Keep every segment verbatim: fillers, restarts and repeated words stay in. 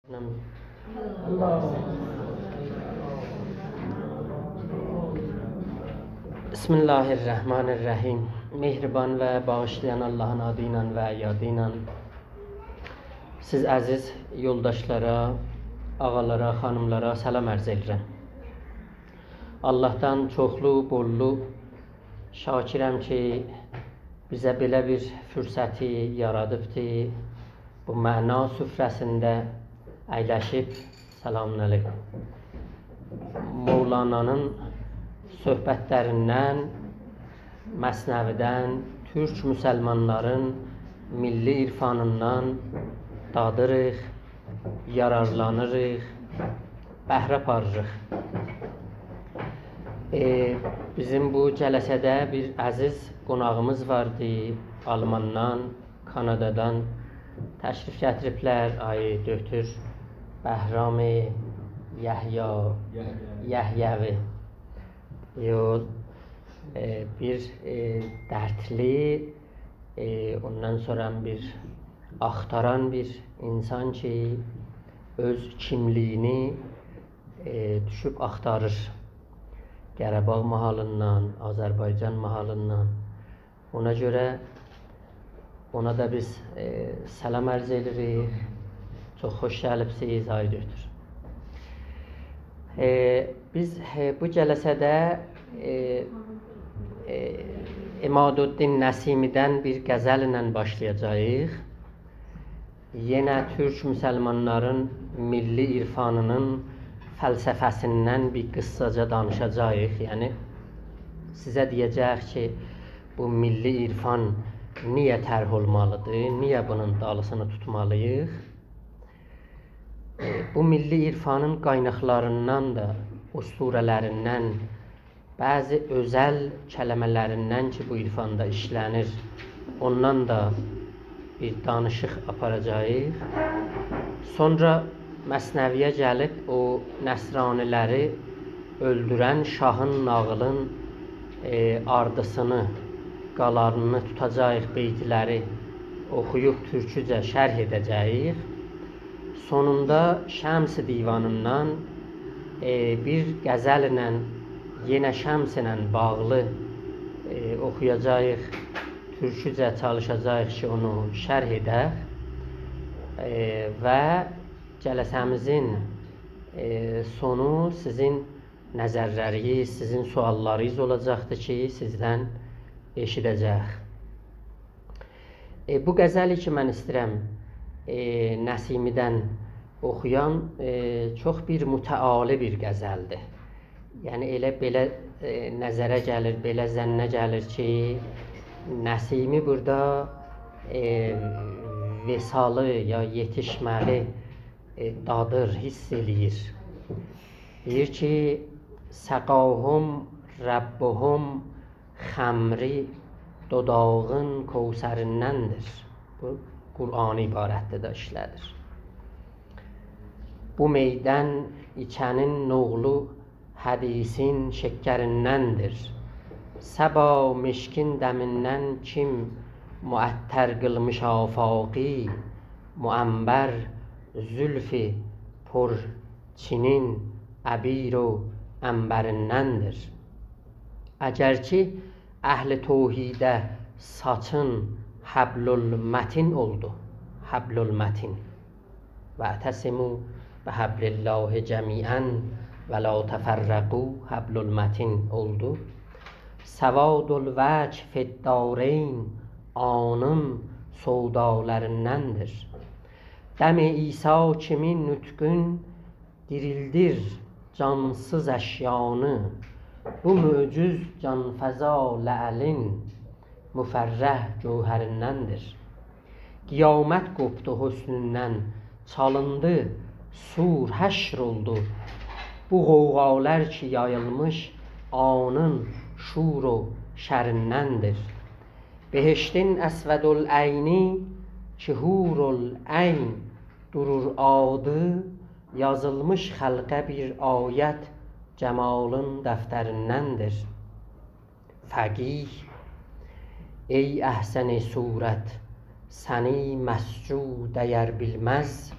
بسم الله الرحمن الرحیم. مهربان و باغیشلایان آللاهین آدی ایله و یادی ایله. سیز عزیز یولداشلارا، آغالارا، خانیملارا سلام عرض ائدیرم. آللاهدان چوخلو، بوللو شاکرم کی، بیزه بئله بیر فرصتی یارادیبدی. بو معنا سفره‌سینده اَیلشیب، سلام علیکم، مولانانین صحبتلریندن، مثنوی‌دن، تورک مسلمانلارین میللی عرفانیندان دادیریق، یارارلانیریق، بهره آپاریریق. ائ، بیزیم بو جلسه‌ده بیر عزیز قوناغیمیز واردی، آلماندان، کانادادان تشریف گتیریبلر، آقای دکتر بهرام یحیی، یحیوی. یول، ائ، بیر، ائ، دردلی، ائ، اوندان سونرا بیر آختاران بیر اینسان کی، اؤز کیملیگینی، ائ، دوشوب آختاریر. قاراباغ ماحالیندان، آذربایجان ماحالیندان. اونا گؤره اونا دا بیز، ائ، سلام عرض ائدیریک. چوخ خوش گلیبسیز، آقای دکتر. ائ، بیز، ائ، بو جلسه‌ده، ائ، ائ، عمادالدین نسیمی‌دن بیر غزل ایله باشلایاجاغیق. یئنه تورک مسلمانلارین میللی عرفانی‌نین فلسفه‌سیندن بیر قیسساجا دانیشاجاغیق. یعنی، سیزه دئیه‌جه‌ییک کی، بو میللی عرفان نییه طرح اولمالیدیر، نییه بونون دالیسینی توتمالیییق؟ ائ، بو میللی عرفانین قایناقلاریندان دا، اسطوره‌لریندن، بعضی اؤزل کلمه‌لریندن کی، بو عرفاندا ایشله‌نیر، اوندان دا بیر دانیشیق آپاراجاغیق. سونرا مثنوی‌یه گلیب او نصرانی‌لری اؤلدورن شاهین ناغیلین، ائ، آردیسینی، قالانینی توتاجاغیق، بیتلری اوخویوب تورکوجه شرح ائده‌جه‌ییک. سونوندا شمس دیوانیندان، ائ، بیر غزلله، یئنه شمس ایله باغلی، ائ، اوخویاجاغیق، تورکوجه چالیشاجاغیق کی، اونو شرح ائدک. ائ، و جلسه‌میزین، ائ، سونو سیزین نظرلرینیز، سیزین سؤاللارینیز اولاجاقدیر کی، سیزدن ائشیده‌جه‌ییک. ائ، بو غزلی کی، من ایسته‌ییرم، ائ، نسیمی‌دن اوخویام، ائ، چوخ بیر متعالی بیر غزلدیر. یعنی، ائله بئله، ائ، نظره گلیر، بئله ظنه گلیر کی، نسیمی بورادا، ائ، وصالی یا یئتیشمه‌یی، ائ، دادیر، حس ائله‌ییر. دئییر کی، «سقاهم ربهم خمری دوداغین کوثریندندیر.» بو، قرآنی عبارتده ده ایشله‌دیر. «بو میدن ایچنین نوغلو حدیثین شکریندندیر. صبا مشکین دمیندن کیم معطر قیلمیش آفاقی، معنبر زلف پر چینین عبیر و عنبریندندیر.» اگر کی، اهل توحیده ساچین حبل‌المتین اولدو. حبل‌المتین. «واعتصموا بحبل الله جمیعا ولا تفرقوا»، حبل‌المتین اولدو. «سواد الوجه فی الدارین آنین سودالاریندندیر.» «دم عیسی کیمین نطقین دیریلدیر جانسیز اشیانی، بو معجز جانفزا لعلین مفرح گوهریندندیر.» قیامت قوپدو حسنوندن، چالیندی صور، حشر اولدو. بو غوغالار کی یاییلمیش آنین شور و شریندندیر. بهشتین اسودالعینی کی حورالعین دورور آدی، یازیلمیش خلقه بیر آیت جمالین دفتریندندیر. فقیه: «ای احسن صورت، سنی مسجود اگر بیلمز،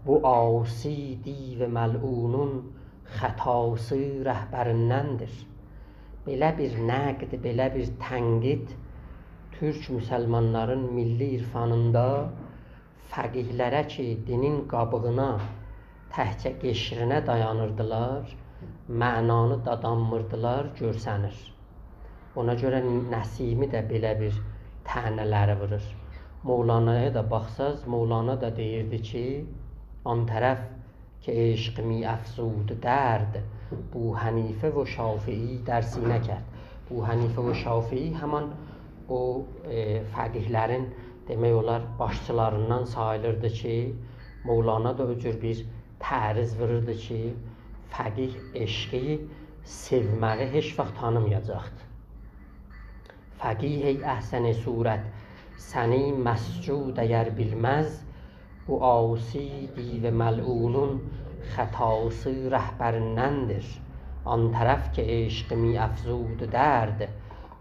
بو عاصی دیو ملعونون خطاسی رهبریندندیر. بئله بیر نقد، بئله بیر تنقید تورک مسلمانلارین میللی عرفانیندا فقیه‌لره کی، دینین قابیغینا، تکجه قشرینه دایانیردیلار، معنانی دادانمیردیلار، گؤرسنیر. اونا گؤره نسیمی ده بئله بیر طعنه‌لری وورور. مولانایا دا باخساز، مولانا دا دئییردی کی، «آن طرف که عشق می‌افزود درد، بوحنیفه و شافعی در سینه کرد.» بوحنیفه و شافعی همان او، ائ، فقیه‌لرین، دئمک اولار، باشچیلاریندان ساییلیردی کی، مولانا دا او جور بیر تعریض ووروردو کی، فقیه عشقی سئومه‌یی هئچ واخت تانیمایاجاقدی. «فقیه ای احسن صورت، سنی مسجود اگر بیلمز، بو عاصی دیو ملعونون خطاسی رهبریندندیر. آن طرف که عشق می‌افزود درد،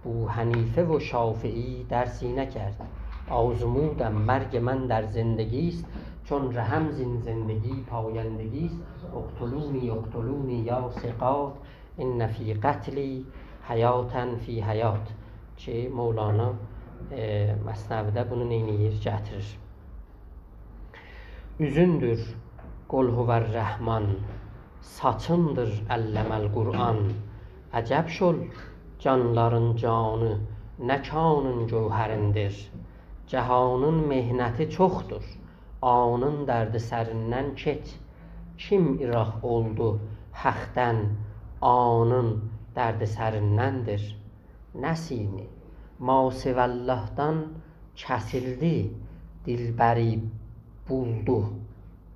بوحنیفه و شافعی در سینه کرد. آزمودم مرگ من در زندگی‌ست، چون رهم زین زندگی پایندگی‌ست. اقتلونی، اقتلونی یا ثقات، ان فی قتلی حیاة فی حیاة.» کی، مولانا، ائ، مثنوی‌ده بونو نئینیر؟ گتیریر. «اوزوندور قل هو الرحمن، ساچیندیر علم القرآن. عجب شول جانلارین جانی نه کانین گوهریندیر. جهانین محنتی چوخدور، آنین دردسریندن کئچ. کیم ایراق اولدو حقدن، آنین دردسریندندیر.» نسیمی، «ماسوی الله‌دان کسیلدی، دلبری بولدو.»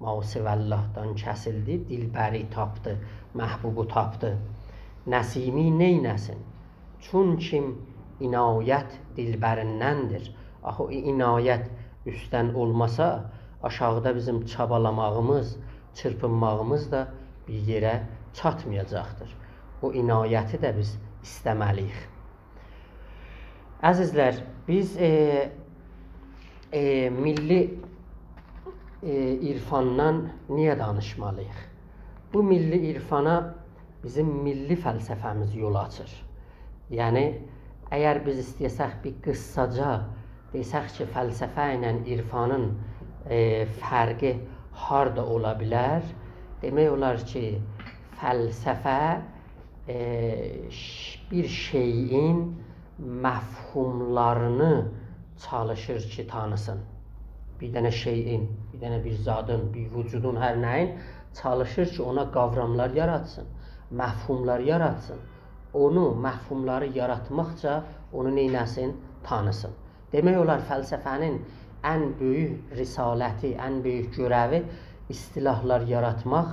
ماسوی الله‌دان کسیلدی، دلبری تاپدی، محبوبو تاپدی. نسیمی نئینه‌سین؟ چونکی عنایت دلبریندندیر. آخی او عنایت اوستدن اولماسا، آشاغیدا بیزیم چابالاماغیمیز، چیرپینماغیمیز دا بیر یئره چاتمایاجاقدیر. او عنایتی ده بیز ایسته‌مه‌لی‌ییک. عزیزلر، بیز، ائ، ائ، میللی، ائ، عرفاندان نییه دانیشمالی‌ییق؟ بو میللی عرفانا بیزیم میللی فلسفه‌میز یول آچیر. یعنی، اگر بیز ایسته‌یه‌سک بیر قیساجا دئسک کی، فلسفه ایله عرفانین، ائ، فرقی هاردا اولا بیلر؟ دئمک اولار کی، فلسفه، ائ، ش-، بیر شئیین مفهوملارینی چالیشیر کی، تانیسین. بیر دنه شئیین، بیر دنه بیر زادین، بیر وجودون، هر نه‌یین چالیشیر کی، اونا قاوراملار یاراتسین، مفهوملار یاراتسین. اونو، مفهوملاری یاراتماقجا اونو نئینه‌سین؟ تانیسین. دئمک اولار، فلسفه‌نین ان بؤیوک رسالتی، ان بؤیوک گؤره‌وی اصطلاحلار یاراتماق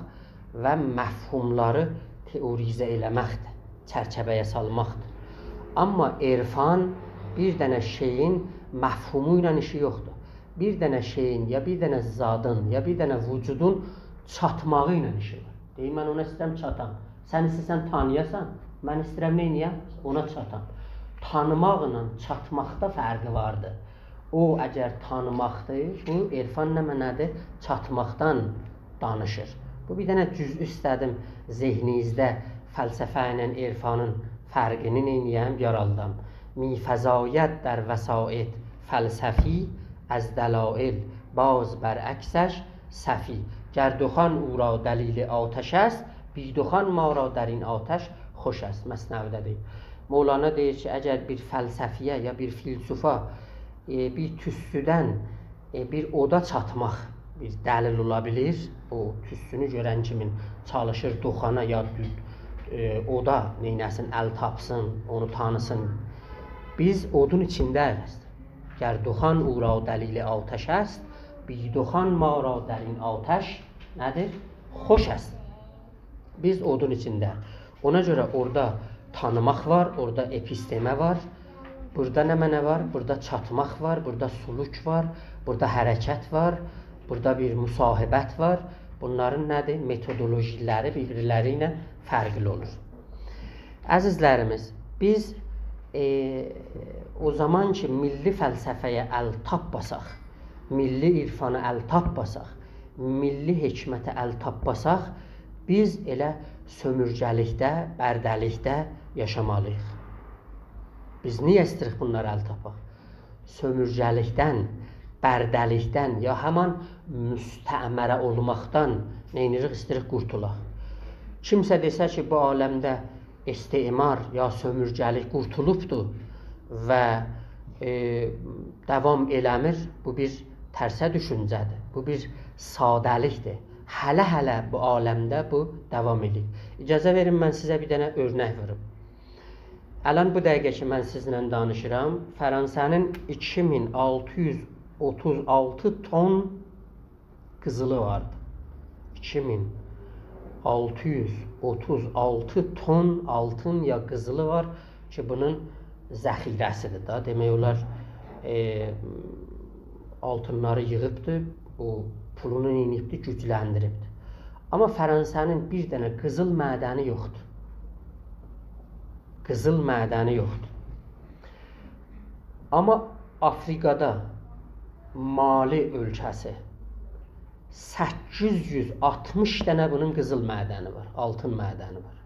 و مفهوملاری تئوریزه ائله‌مکدیر، چرچیوه‌یه سالماقدیر. آمما عرفان بیر دنه شئیین مفهومو ایله ایشی یوخدور. بیر دنه شئیین، یا بیر دنه زادین، یا بیر دنه وجودون چاتماغی ایله ایشی وار. دئییر، من اونا ایسته‌ییرم چاتام. سن ایسته‌ییرسن تانییاسان، من ایسته‌ییرم نئینییم؟ اونا چاتام. تانیماقلا چاتماقدا فرقی واردیر. او، اگر تانیماقدیر، بو عرفان نمنه‌دیر؟ چاتماقدان دانیشیر. بو بیر دنه جزئی ایسته‌دیم ذهنینیزده فلسفه ایله عرفانین فرقینی نئینییم؟ یارالدام. «می‌فزاید در وساطت فلسفی، از دلایل باز برعکسش صفی. گر دخان او را دلیل آتش است، بی دخان ما را در این آتش خوش است.» مثنوی‌ده دئییر. مولانا دئییر کی، اگر بیر فلسفی‌یه یا بیر فیلسوفا، ائ، بیر توستودن، ائ، بیر اودا چاتماق بیر دلیل اولا بیلیر. او توستونو گؤرن کیمین چالیشیر دخانا یا دو-، ائ، اودا نئینه‌سین، ال تاپسین، اونو تانیسین. بیز اودون ایچینده‌ییک. «گر دخان او را دلیل آتش است، بی دخان ما را در این آتش»، نه‌دیر؟ «خوش است.» بیز اودون ایچینده. اونا گؤره اورادا تانیماق وار، اورادا اپیستمه وار. بورادا نمنه وار؟ بورادا چاتماق وار، بورادا سلوک وار، بورادا حرکت وار، بورادا بیر مصاحبت وار. بونلارین نه‌دیر؟ متودولوژی‌لری بیر-بیرلری ایله فرقلی اولور. عزیزلریمیز، بیز، ائ، او زامان کی، میللی فلسفه‌یه ال تاپماساق، میللی عرفانا ال تاپماساق، میللی حکمته ال تاپماساق، بیز ائله سؤمورگه‌لیکده، برده‌لیکده یاشامالی‌ییق. بیز نییه ایسته‌ییریک بونلارا ال تاپاق؟ سؤمورگه‌لیکدن، برده‌لیکدن، یا همان مستعمره اولماقدان نئینیریک، ایسته‌ییریک قورتولاق. کیمسه دئسه کی، بو عالمده استعمار یا سؤمورگه‌لیک قورتولوبدور و، ائ، داوام ائله‌میر، بو بیر ترسه دوشونجه‌دیر. بو بیر ساده‌لیکدیر. هله-هله بو عالمده بو داوام ائدیر. اجازه وئرین، من سیزه بیر دنه اؤرنک ووروم. الان بو دقیقه کی، من سیزله دانیشیرام، فرانسه‌نین ایکی مین آلتی یوز اوتوز آلتی تون قیزیلی واردی. ایکی مین آلتی یوز اوتوز آلتی تون آلتین یا قیزیلی وار کی، بونون ذخیره‌سیدیر دا. دئمک اولار، ائ، آلتینلاری ییغیبدی، بو پولونو نئینییبدی، گوجلندیریبدی. آمما فرانسه‌نین بیر دنه قیزیل معدنی یوخدور. قیزیل معدنی یوخدور. آمما آفریقادا مالی اؤلکه‌سی سککیز یوز آلتمیش دنه بونون قیزیل معدنی وار، آلتین معدنی وار.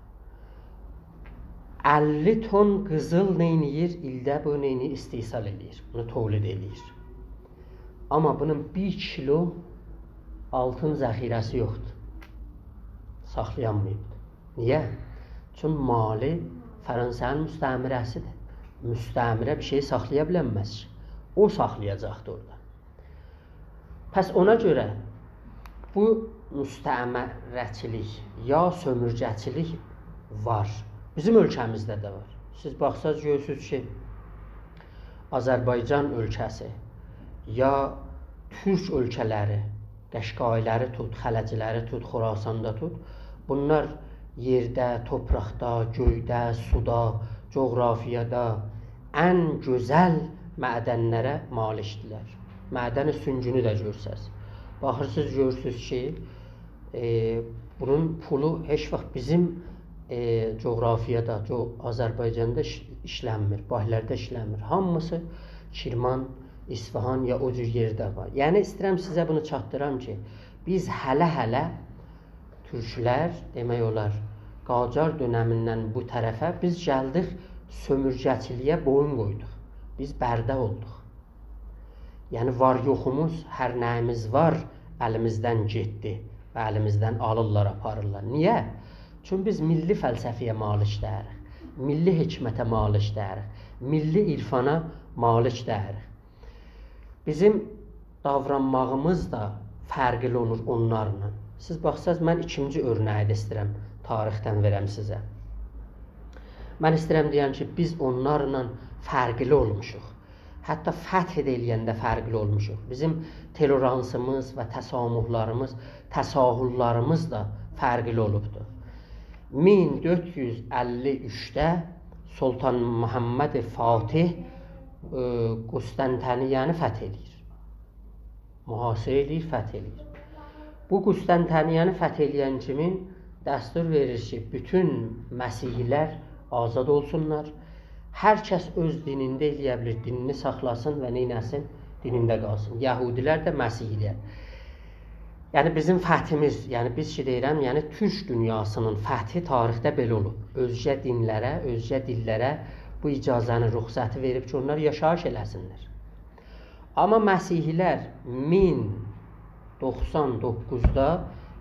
اللی تون قیزیل نئینیییر؟ ایلده بو نئینیییر؟ استحصال ائله‌ییر. بونو تولید ائله‌ییر. آمما بونون بیر کیلو آلتین ذخیره‌سی یوخدور. ساخلایانماییبدیر. نییه؟ چون مالی فرانسه‌نین مستعمره‌سیدیر. مستعمره بیر شئی ساخلایا بیلنمز کی. او ساخلایاجاقدی اورادا. پس اونا گؤره بو مستعمره‌چیلیک یا سؤمورگه‌چیلیک وار. بیزیم اؤلکه‌میزده ده وار. سیز باخساز گؤرورسونوز کی، آذربایجان اؤلکه‌سی یا تورک اؤلکه‌لری، قشقایی‌لری توت، خلجی‌لری توت، خراساندا توت، بونلار یئرده، توپراقدا، گؤیده، سودا، جغرافیادا ان گؤزل معدنلره مالیکدیلر. معدن سونگونو ده گؤرسز. باخیرسینیز، گؤرورسونوز کی، ائ، بونون پولو هئچ واخت بیزیم، ائ، جغرافیادا، جو-، آذربایجاندا ایش-، ایشلنمیر، باهیلرده ایشلنمیر. هامیسی کرمان، اصفهان یا او جور یئرده وار. یعنی، ایسته‌ییرم سیزه بونو چاتدیرام کی، بیز هله-هله تورکلر، دئمک اولار، قاجار دؤنمیندن بو طرفه بیز گلدیک، سؤمورگه‌چیلییه بویون قویدوق. بیز برده اولدوق. یعنی، وار-یوخوموز، هر نه‌ییمیز وار، الیمیزدن گئتدی و الیمیزدن آلیرلار، آپاریرلار. نییه؟ چون بیز میللی فلسفه‌یه مالیک دئییریک، میللی حکمته مالیک دئییریک، میللی عرفانا مالیک دئییریک. بیزیم داورانماغیمیز دا فرقلی اولور اونلارلا. سیز باخساز، من ایکینجی اؤرنه‌یی ده ایسته‌ییرم تاریخدن وئرم سیزه. من ایسته‌ییرم دئیم کی، بیز اونلارلا فرقلی اولموشوق. حتی فتح ده ائله‌ینده فرقلی اولموشوق. بیزیم تولرانسیمیز و تسامحلاریمیز، تساهللاریمیز دا فرقلی اولوبدور. مین دؤرد یوز اللی اوچده سلطان محمد فاتح، ائ، قسطنطنیه‌نی فتح ائله‌ییر. محاصره ائله‌ییر، فتح ائله‌ییر. بو قسطنطنیه‌نی فتح ائله‌ین کیمی دستور وئریر کی، بوتون مسیحی‌لر آزاد اولسونلار. هر کس اؤز دینینده ائله‌یه بیلیر، دینینی ساخلاسین و نئینه‌سین، دینینده قالسین. یهودی‌لر ده، مسیحی‌لر. یعنی بیزیم فتحیمیز، یعنی بیز کی دئییرم، یعنی تورک دونیاسی‌نین فتحی تاریخده بئله اولوب. اؤزگه دینلره، اؤزگه دیللره بو اجازه‌نی، رخصتی وئریب کی، اونلار یاشاییش ائله‌سینلر. آمما مسیحی‌لر مین دوخسان دوققوزدا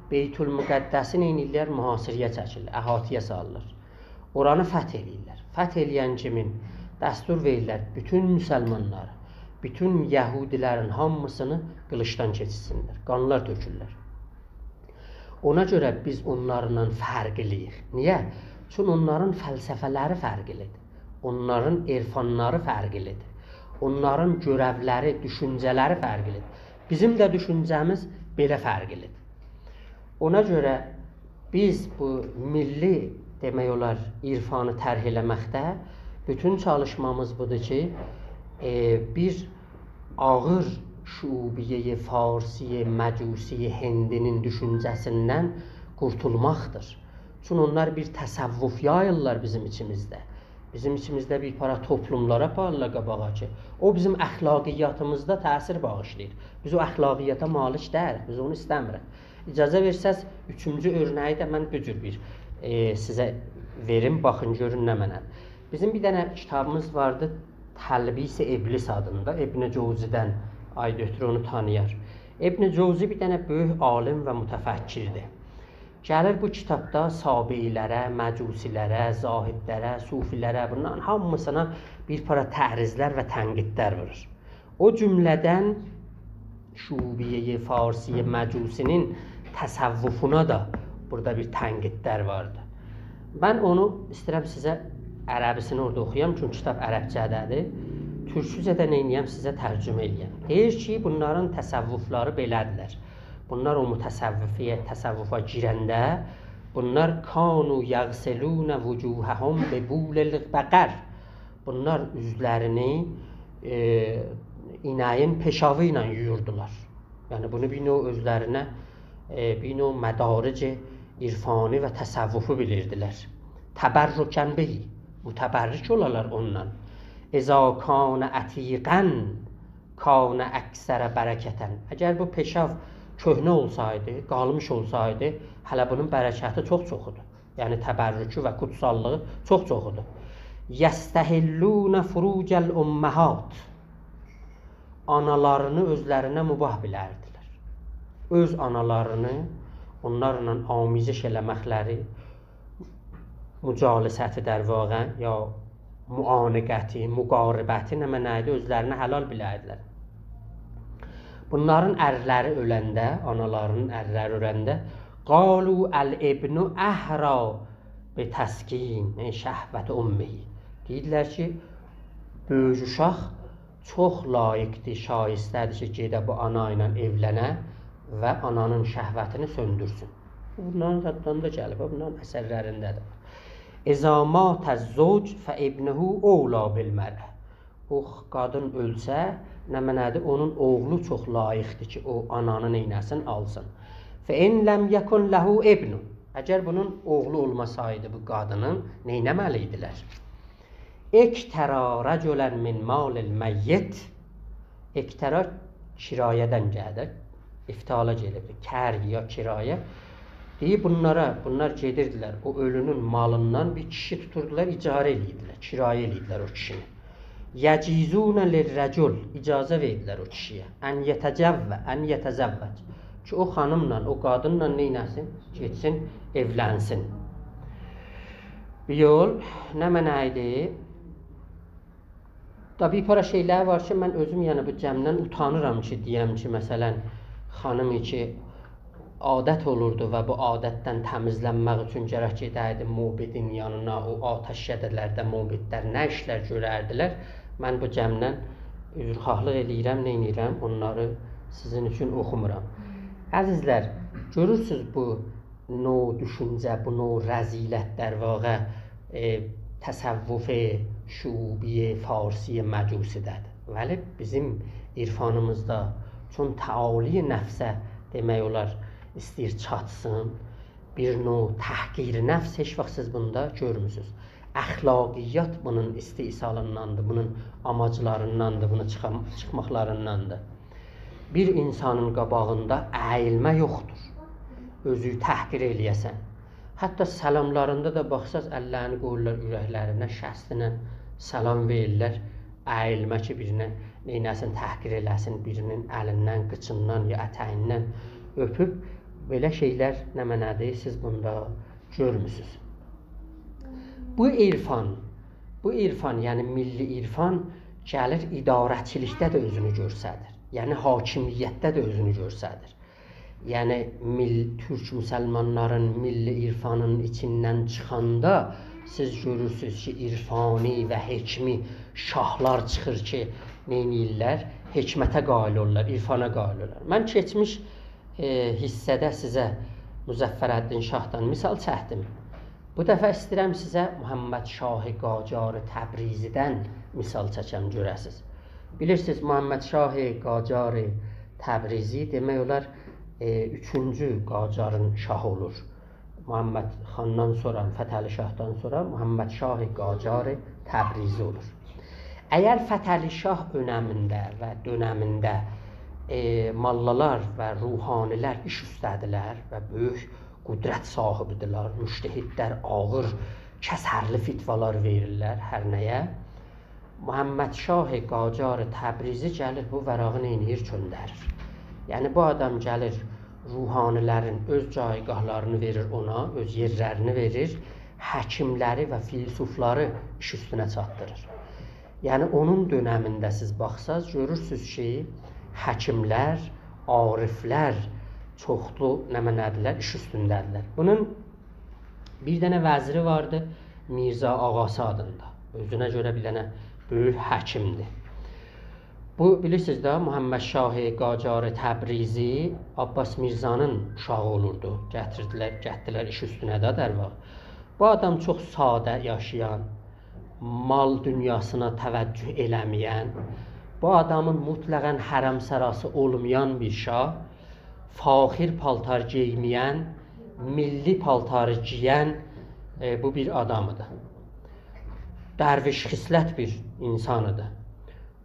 بیت‌المقدسی نئینیرلر؟ محاصره‌یه چکیرلر، احاطه‌یه سالیرلار. اورانی فتح ائله‌ییرلر. فتح ائله‌ین کیمی دستور وئریرلر بوتون مسلمانلاری، بوتون یهودی‌لرین هامیسینی قیلیجدان کئچیرسینلر، قانلار تؤکورلر. اونا گؤره بیز اونلارلا فرقلی‌ییک. نییه؟ چون اونلارین فلسفه‌لری فرقلی‌دیر. اونلارین عرفانلاری فرقلی‌دیر. اونلارین گؤرولری، دوشونجه‌لری فرقلی‌دیر. بیزیم ده دوشونجه‌میز بئله فرقلی‌دیر. اونا گؤره بیز بو میللی، دئمک اولار، عرفانی طرح ائله‌مکده بوتون چالیشمامیز بودور کی، ائ، بیر آغیر شعوبیه‌ی فارسی، مجوسی، هندی‌نین دوشونجه‌سیندن قورتولماقدیر. چون اونلار بیر تصوف یاییرلار بیزیم ایچیمیزده. بیزیم ایچیمیزده بیر پارا توپلوملار آپاریرلار قاباغا کی، او بیزیم اخلاقیاتیمیزدا تأثیر باغیشلاییر. بیز او اخلاقیاتا مالیک دئییلیک، بیز اونو ایسته‌میریک. اجازه وئرسز، اوچونجو اؤرنه‌یی ده من بو جور بیر، ائ، سیزه وئریم، باخین، گؤرون نمنه‌دیر. بیزیم بیر دنه کیتابیمیز واردی، تلبیس ابلیس آدیندا، ابن جوزی‌دن، آقای دکتر اونو تانییار. ابن جوزی بیر دنه بؤیوک عالم و متفکردیر. گلیر بو کیتابدا صابئی‌لره، مجوسی‌لره، زاهدلره، صوفی‌لره، بونلارین هامیسینا بیر پارا تعریضلر و تنقیدلر وورور. او جمله‌دن شعوبیه‌ی فارسی مجوسی‌نین تصوفونا دا بورادا بیر تنقیدلر واردی. من اونو ایسته‌ییرم سیزه عربی‌سینی اورادا اوخویام، چونکی کیتاب عربجه‌ده‌دیر. تورکجه‌ده نئینییم، سیزه ترجمه ائله‌یم. دئییر کی، بونلارین تصوفلاری بئله‌دیرلر. بونلار او متصوفیه، تصوفا گیرنده، بونلار «کانوا یغسلون وجوههم ببول البقر». بونلار اوزلرینی، ائ، اینه‌یین پئشاوی ایله یویوردولار. یعنی بونو بیر نوع اؤزلرینه، ائ، بیر نوع مدارج عرفانی و تصوفی بیلیردیلر. «تبرکاً به»، متبرک اولالار اوندان. «اذا کان عتیقاً کان اکثر برکةً». اگر بو پئشاو کؤهنه اولسایدی، قالمیش اولسایدی، هله بونون برکتی چوخ چوخ ایدی. یعنی تبرکو و قوتساللیغی چوخ چوخ ایدی. «یستحلون فروج الامهات». آنالارینی اؤزلرینه مباح بیلردیلر. اؤز آنالارینی، اونلارلا آمیزش ائله‌مکلری، مجالستی در واقع، یا معانقتی، مقاربتی، نمنه‌یدی، اؤزلرینه حلال بیلردیلر. بونلارین ارلری اؤلنده، آنالارینین ارلری اؤلنده، «قالوا الابن احری بتسکین شهوة امه». دئییرلر کی، بؤیوک اوشاق چوخ لایقدیر، شایسته‌دیر کی، گئده بو آنا ایله ائولنه و آنانین شهوتینی سؤندورسون. بونلارین زادلاریندا گلیب، بونلارین اثرلرینده‌دیر. «اذا مات الزوج فابنه اولی بالمرأة». او قادین اؤلسه، نمنه‌دیر؟ اونون اوغلو چوخ لایقدیر کی، او آنانی نئینه‌سین، آلسین. «فإن لم یکن له ابن». اگر بونون اوغلو اولماسایدی بو قادینین، نئینه‌مه‌لی ایدیلر؟ «اکتری رجلاً من مال المیت». اکتری کرایه‌دن گلیر، افتالا گلیبدیر. کری یا کرایه. دئییر بونلارا، بونلار گئدیردیلر، او اؤلونون مالیندان بیر کیشی توتوردولار، اجاره ائله‌ییردیلر، کرایه ائله‌ییردیلر او کیشینی. «یجیزون للرجل»، اجازه وئردیلر او کیشی‌یه. «أن یتجو، أن یتزوج». کی، او خانیملا، او قادینلا نئینه‌سین؟ گئتسین، ائولنسین. بیر یول، نمنه‌یدی؟ دا بیر پارا شئیلر وار کی، من اؤزوم، یعنی، بو جمعدن اوتانیرام کی، دئیم کی، مثلا، خانیم کی، عادت اولوردو و بو عادتدن تمیزلنمک اوچون گرک گئده‌یدی موبدین یانینا، او آتشکده‌لرده موبدلر نه ایشلر گؤرردیلر. من بو جمعدن عذرخواهلیق ائله‌ییرم، نئینیرم، اونلاری سیزین اوچون اوخومورام. عزیزلر، گؤرورسوز بو نوع دوشونجه، بو نوع رذیلت، در واقع، ائ، تصوف شعوبی فارسی مجوسی‌ده‌دیر. ولی بیزیم عرفانیمیزدا چون تعالی نفسه، دئمک اولار، ایسته‌ییر چاتسین، بیر نوع تحقیر نفس هئچ واخت سیز بوندا گؤرموسونوز. اخلاقیات بونون استحصالینداندیر، بونون آماجلارینداندیر، بونو چیخام-، چیخماقلارینداندیر. بیر اینسانین قاباغیندا اییلمه یوخدور. اؤزو تحقیر ائله‌یه‌سن. حتی سلاملاریندا دا باخساز، اللرینی قویورلار اورکلرینه، شستینن سلام وئریرلر. اییلمه کی، بیرینه نئینه‌سین، تحقیر ائله‌سین، بیرینین الیندن، قیچیندان یا اتگیندن اؤپوب، بئله شئیلر نمنه‌دیر، سیز بوندا گؤرموسونوز. بو عرفان، بو عرفان، یعنی میللی عرفان گلیر اداره‌چیلیکده ده اؤزونو گؤستریر. یعنی حاکمیتده ده اؤزونو گؤستریر. یعنی میل-، تورک مسلمانلارین میللی عرفانین ایچیندن چیخاندا سیز گؤرورسونوز کی، عرفانی و حکمی شاهلار چیخیر کی، نئینیرلر؟ حکمته قائل اولورلار، عرفانا قائل اولورلار. من کئچمیش ائ، حیصه‌ده سیزه مظفرالدین شاهدان مثال چکدیم. بو دفعه ایسته‌ییرم سیزه محمدشاه قاجار تبریزی‌دن مثال چکم، گؤره‌سیز. بیلیرسینیز، محمدشاه قاجار تبریزی، دئمک اولار، ائ، اوچونجو قاجارین شاهی اولور. محمد خاندان سونرا، فتحعلی شاهدان سونرا محمد شاه قاجار تبریزی اولور. اگر فتحعلی شاه اؤنمینده و دؤنمینده، ائ، ماللالار و روحانی‌لر ایش اوسته‌دیلر و بؤیوک قدرت صاحیبی‌دیرلر، مجتهدلر آغیر کسرلی فتوالار وئریرلر هر نه‌یه، محمد شاه قاجار تبریزی گلیر بو ورقی نئینیر؟ چؤندریر. یعنی بو آدام گلیر، روحانی‌لرین اؤز جایگاهلارینی وئریر اونا، اؤز یئرلرینی وئریر، حکیم‌لری و فیلسوفلاری ایش اوستونه چاتدیریر. یعنی اونون دؤنمینده سیز باخساز، گؤرورسوز کی، حکیم‌لر، عارف‌لر چوخلو نمنه‌دیرلر، ایش اوستونده‌دیرلر. بونون بیر دنه وزیری واردی، میرزا آقاسی آدیندا. اؤزونه گؤره بیر دنه بؤیوک حکیمدیر. بو، بیلیرسینیز ده، محمد شاه قاجار تبریزی عباس میرزانین اوشاغی اولوردو. گتیردیلر، گتدیلر ایش اوستونه ده، در واقع. بو آدام چوخ ساده یاشایان، مال دونیاسینا توجه ائله‌مه‌ین، بو آدامین مطلقاً حرم‌سراسی اولمایان بیر شاه، فاخر پالتار گئیمه‌ین، میللی پالتاری گئین، ائ، بو بیر آدام ایدی. درویش خصلت بیر اینسان ایدی.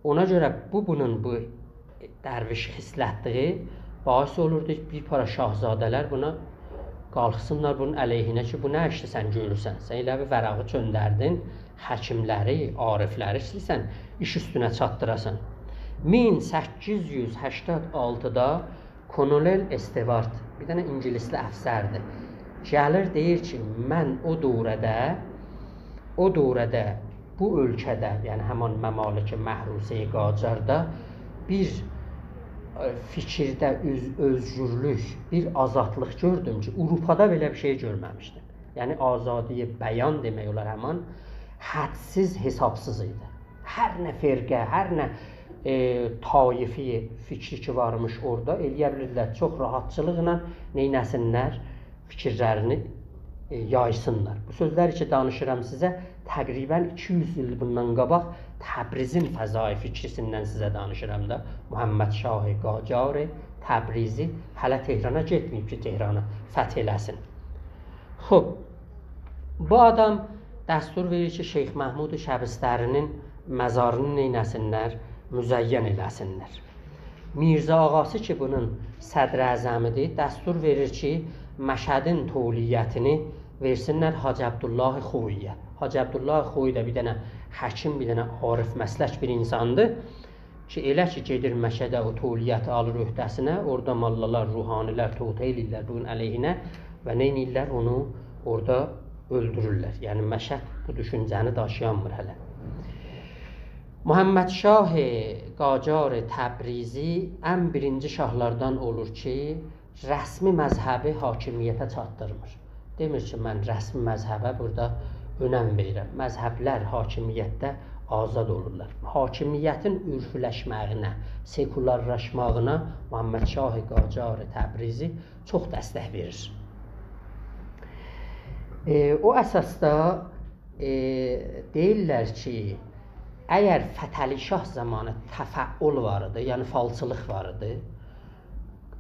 اونا گؤره بو، بونون بو درویش خصلتلیگی باعث اولوردو کی، بیر پارا شاهزاده‌لر بونا قالخسینلار بونون علیهینه کی، بو نه ایشدیر سن گؤرورسن؟ سن ائله بیر ورقی چؤندردین، حکیم‌لری، عارف‌لری ایسته‌ییرسن ایش اوستونه چاتدیراسان. مین سککیز یوز هشتاد آلتیدا کولونل استوارت، بیر دنه اینگیلیسلی افسردیر، گلیر دئییر کی، من او دوره‌ده، او دوره‌ده بو اؤلکه‌ده، یعنی همان ممالک محروسه‌ی قاجاردا بیر، ائ، فیکیرده اؤز-، اؤزگورلوک، بیر آزادلیق گؤردوم کی، آوروپادا بئله بیر شئی گؤرمه‌میشدیم. یعنی آزادی بیان دئمک اولار همان حدسیز، حسابسیز ایدی. هر نه فرقه، هر نه، ائ، طایفه فیکری کی وارمیش اورادا، ائلیه بیلیردیلر چوخ راحتچیلیقلا نئینه‌سینلر، فیکیرلرینی، ائ، یایسینلار. بو سؤزلری کی دانیشیرام سیزه، تقریباً ایکی یوز ایل بوندان قاباق تبریزین فضای فکری‌سیندن سیزه دانیشیرام دا. محمد شاه قاجار تبریزی هله تهرانا گئتمه‌ییب کی، تهرانی فتح ائله‌سین. خوب، بو آدام دستور وئریر کی، شیخ محمود شبستری‌نین مزارینی نئینه‌سینلر؟ مزین ائله‌سینلر. میرزا آقاسی کی، بونون صدراعظمی‌دیر، دستور وئریر کی، مشهدین تولیتینی وئرسینلر حاجی عبدالله خویی‌یه. حاجی عبدالله خویی ده بیر دنه حکیم، بیر دنه عارف مسلک بیر اینساندیر کی، ائله کی گئدیر مشهده، او تولیتی آلیر عهده‌سینه، اورادا ماللالار، روحانی‌لر توطئه ائله‌ییرلر بونون علیهینه و نئینیرلر؟ اونو اورادا اؤلدورورلر. یعنی مشهد بو دوشونجه‌نی داشییانمیر هله. محمد شاه قاجار تبریزی ان بیرینجی شاهلاردان اولور کی، رسمی مذهبی حاکمیته چاتدیرمیر. دئمیر کی، من رسمی مذهبه بورادا اؤنم وئریرم. مذهب‌لر حاکمیتده آزاد اولورلار. حاکمیتین عرفی‌لشمه‌یینه، سکولارلاشماغینا محمد شاه قاجار تبریزی چوخ دستک وئریر. ائ، او اساسدا، ائ، دئییرلر کی، اگر فتحعلی شاه زامانی تفعل وار ایدی، یعنی فالچیلیق وار ایدی،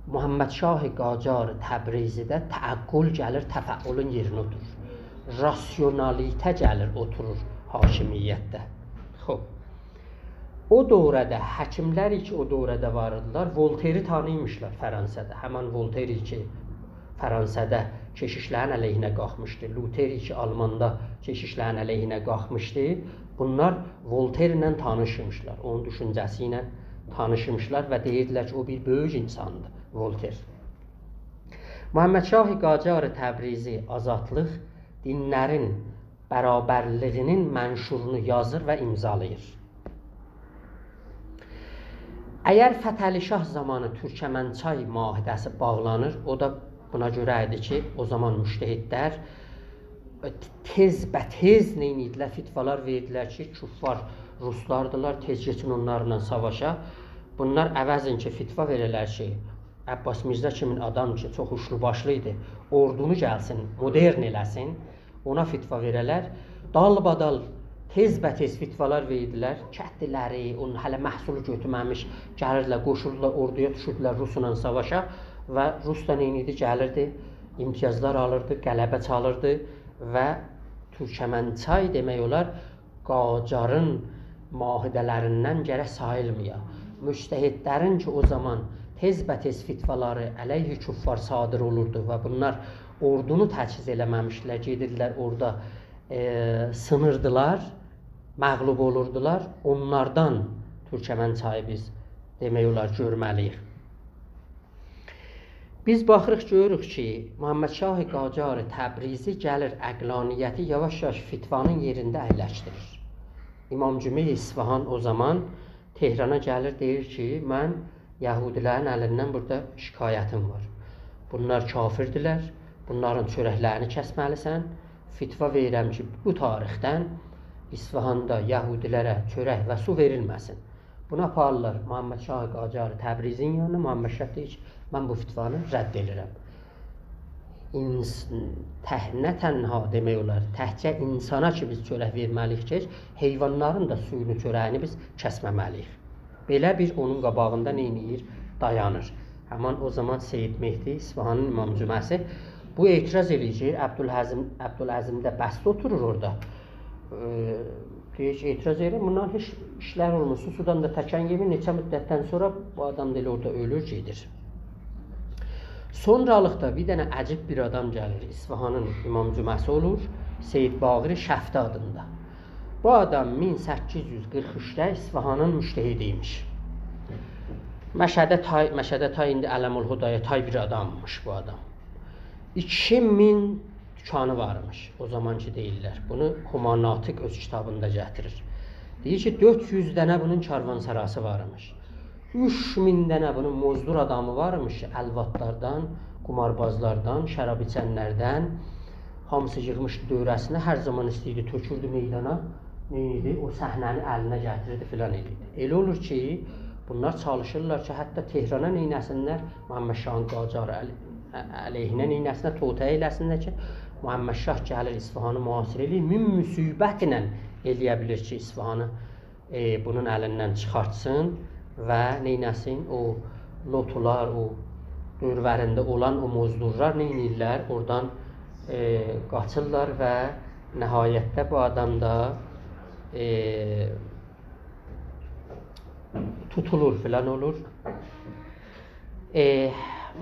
محمد شاه قاجار تبریزی‌ده تعقل گلیر، تفعلون یئرینه اوتورور. راسیونالیته گلیر، اوتورور حاکمیتده. خوب. او دوره‌ده حکیم‌لر کی، او دوره‌ده وار ایدیلر، ولتری تانیمیشلار فرانسه‌ده. همان ولتر کی، فرانسه‌ده کشیش‌لرین علیهینه قالخمیشدی، لوتر کی، آلماندا کشیش‌لرین علیهینه قالخمیشدی، بونلار ولترله تانیش ایمیشلر، اونون دوشونجه‌سی ایله تانیش ایمیشلر و دئییردیلر کی، او بیر بؤیوک اینساندیر، ولتر. محمد شاه قاجار تبریزی آزادلیق، دین‌لرین برابرلیگی‌نین منشورونو یازیر و امضالاییر. اگر فتحعلی شاه زامانی تورکمنچای معاهده‌سی باغلانیر، او دا بونا گؤره ایدی کی، او زامان مجتهدلر تئز به تئز نئینیردیلر؟ فتوالار وئردیلر کی، کفار روسلاردیلار، تئز کئچین اونلارلا ساواشا. بونلار عوضین کی، فتوا وئره‌لر کی، عباس میرزا کیمین آدام کی، چوخ اوچلو باشلی ایدی، اوردونو گلسین، مدرن ائله‌سین، اونا فتوا وئره‌لر. دالبادال، تئز به تئز فتوالار وئردیلر. کتلی‌لری، اونون هله محصولو گؤتورمه‌میش، گلیرلر، قوشولورلار، اوردویا دوشوردولر روسلا ساواشا و روس دا نئینیردی؟ گلیردی، امتیازلار آلیردی، غلبه چالیردی و تورکمنچای دئمک اولار قاجارین معاهده‌لریندن گرک ساییلمایا. مجتهدلرین کی، او زامان تئز به تئز فتوالاری علیه کفار صادر اولوردو و بونلار اوردونو تجهیز ائله‌مه‌میشدیلر، گئدیردیلر اورادا، ائ، سینیردیلار، مغلوب اولوردولار. اونلاردان تورکمنچایی بیز، دئمک اولار، گؤرمه‌لی‌ییک. بیز باخیریق، گؤروروک کی، محمدشاه قاجار تبریزی گلیر عقلانیتی یاواش-یاواش فتوانین یئرینده اهلکدیریر. امام جمعه اصفهان او زامان تهرانا گلیر، دئییر کی، من یهودی‌لرین الیندن بورادا شکایتیم وار. بونلار کافردیلر، بونلارین چؤرکلرینی کسمه‌لیسن. فتوا وئریرم کی، بو تاریخدن اصفهاندا یهودی‌لره چؤرک و سو وئریلمه‌سین. بونو آپاریرلار محمدشاه قاجار تبریزی‌نین یانینا. محمدشاه دئییر کی، من بو فتوانی رد ائدیرم. اینس-، تک-، نه تنها دئمک اولار، تکجه اینسانا کی، بیز چؤرک وئرمه‌لی‌ییک کی، حیوانلارین دا سویونو، چؤره‌یینی بیز کسمه‌مه‌لی‌ییک. بئله بیر اونون قاباغیندا نئینیر؟ دایانیر. همان او زامان سید مهدی، اصفهانین امام جمعه‌سی، بو اعتراض ائله‌ییر کی، عبدالعظیم، عبدالعظیم ده بسده اوتورور اورادا. ائ، دئییر کی، اعتراض ائدیرم، بوندان هئچ ایشلر اولمور، سوسودان دا تکان یئمیر، نئچه مدتدن سونرا بو آدام دا ائله اورادا اؤلور، گئدیر. سونرالیقدا بیر دنه عجیب بیر آدام گلیر، اصفهانین امام جمعه‌سی اولور، سید باقر شفتی آدیندا. بو آدام مین سککیز یوز قیرخ اوچده اصفهانین مجتهدی ایمیش. مشهده تای، مشهده تای، ایندی علم‌الهدایا تای بیر آداممیش بو آدام. ایکی مین دوکانی وارمیش، او زامان کی دئییرلر. بونو هما ناطق اؤز کیتابیندا گتیریر. دئییر کی، دؤرد یوز دنه بونون کاروانسراسی وارمیش. اوچ مین دنه بونون مزدور آدامی وارمیش کی، الوتلاردان، قماربازلاردان، شراب ایچنلردن، هامیسی ییغمیشدی دؤوره‌سینه، هر زامان ایسته‌ییردی، تؤکوردو میدانا، نئینیردی؟ او صحنه‌نی الینه گتیریردی، فلان ائدیردی. ائله اولور کی، بونلار چالیشیرلار کی، حتی تهرانا نئینه‌سینلر، محمدشاهین قاجار علی-، علیهینه نئینه‌سینلر، توطئه ائله‌سینلر کی، محمدشاه گلیر اصفهانی محاصره ائله‌ییر، مین مصیبتله ائله‌یه بیلیر کی، اصفهانی، ائ، بونون الیندن چیخارتسین و نئینه‌سین؟ او لوطولار، او دؤوره‌سینده اولان او مزدورلار نئینیرلر؟ اورادان، ائ، قاچیرلار و نهایتده بو آدام دا، ائ، توتولور، فلان اولور. ائ،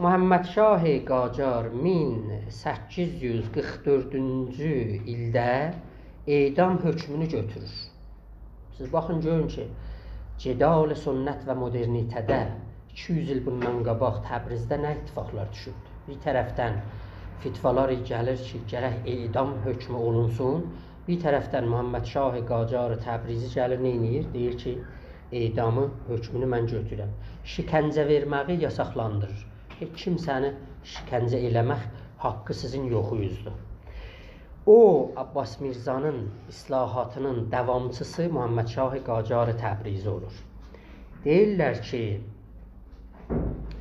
محمدشاه قاجار مین سککیز یوز قیرخ دؤردونجو ایلده اعدام حکمونو گؤتورور. سیز باخین، گؤرون کی، جدال سنت و مدرنیته‌ده ایکی یوز ایل بوندان قاباق تبریزده نه اتفاقلار دوشوبدور. بیر طرفدن فتوالار گلیر کی، گرک اعدام حکمو اولونسون، بیر طرفدن محمدشاه قاجار تبریزی گلیر، نئینیر؟ دئییر کی، اعدامی حکمونو من گؤتورورم. شکنجه وئرمه‌یی یاساقلاندیریر. هئچ کیمسه‌نی شکنجه ائله‌مک حاققی سیزین یوخونوزدور. او، عباس میرزانین اصلاحاتینین داوامچیسی محمدشاه قاجار تبریزی اولور. دئییرلر کی،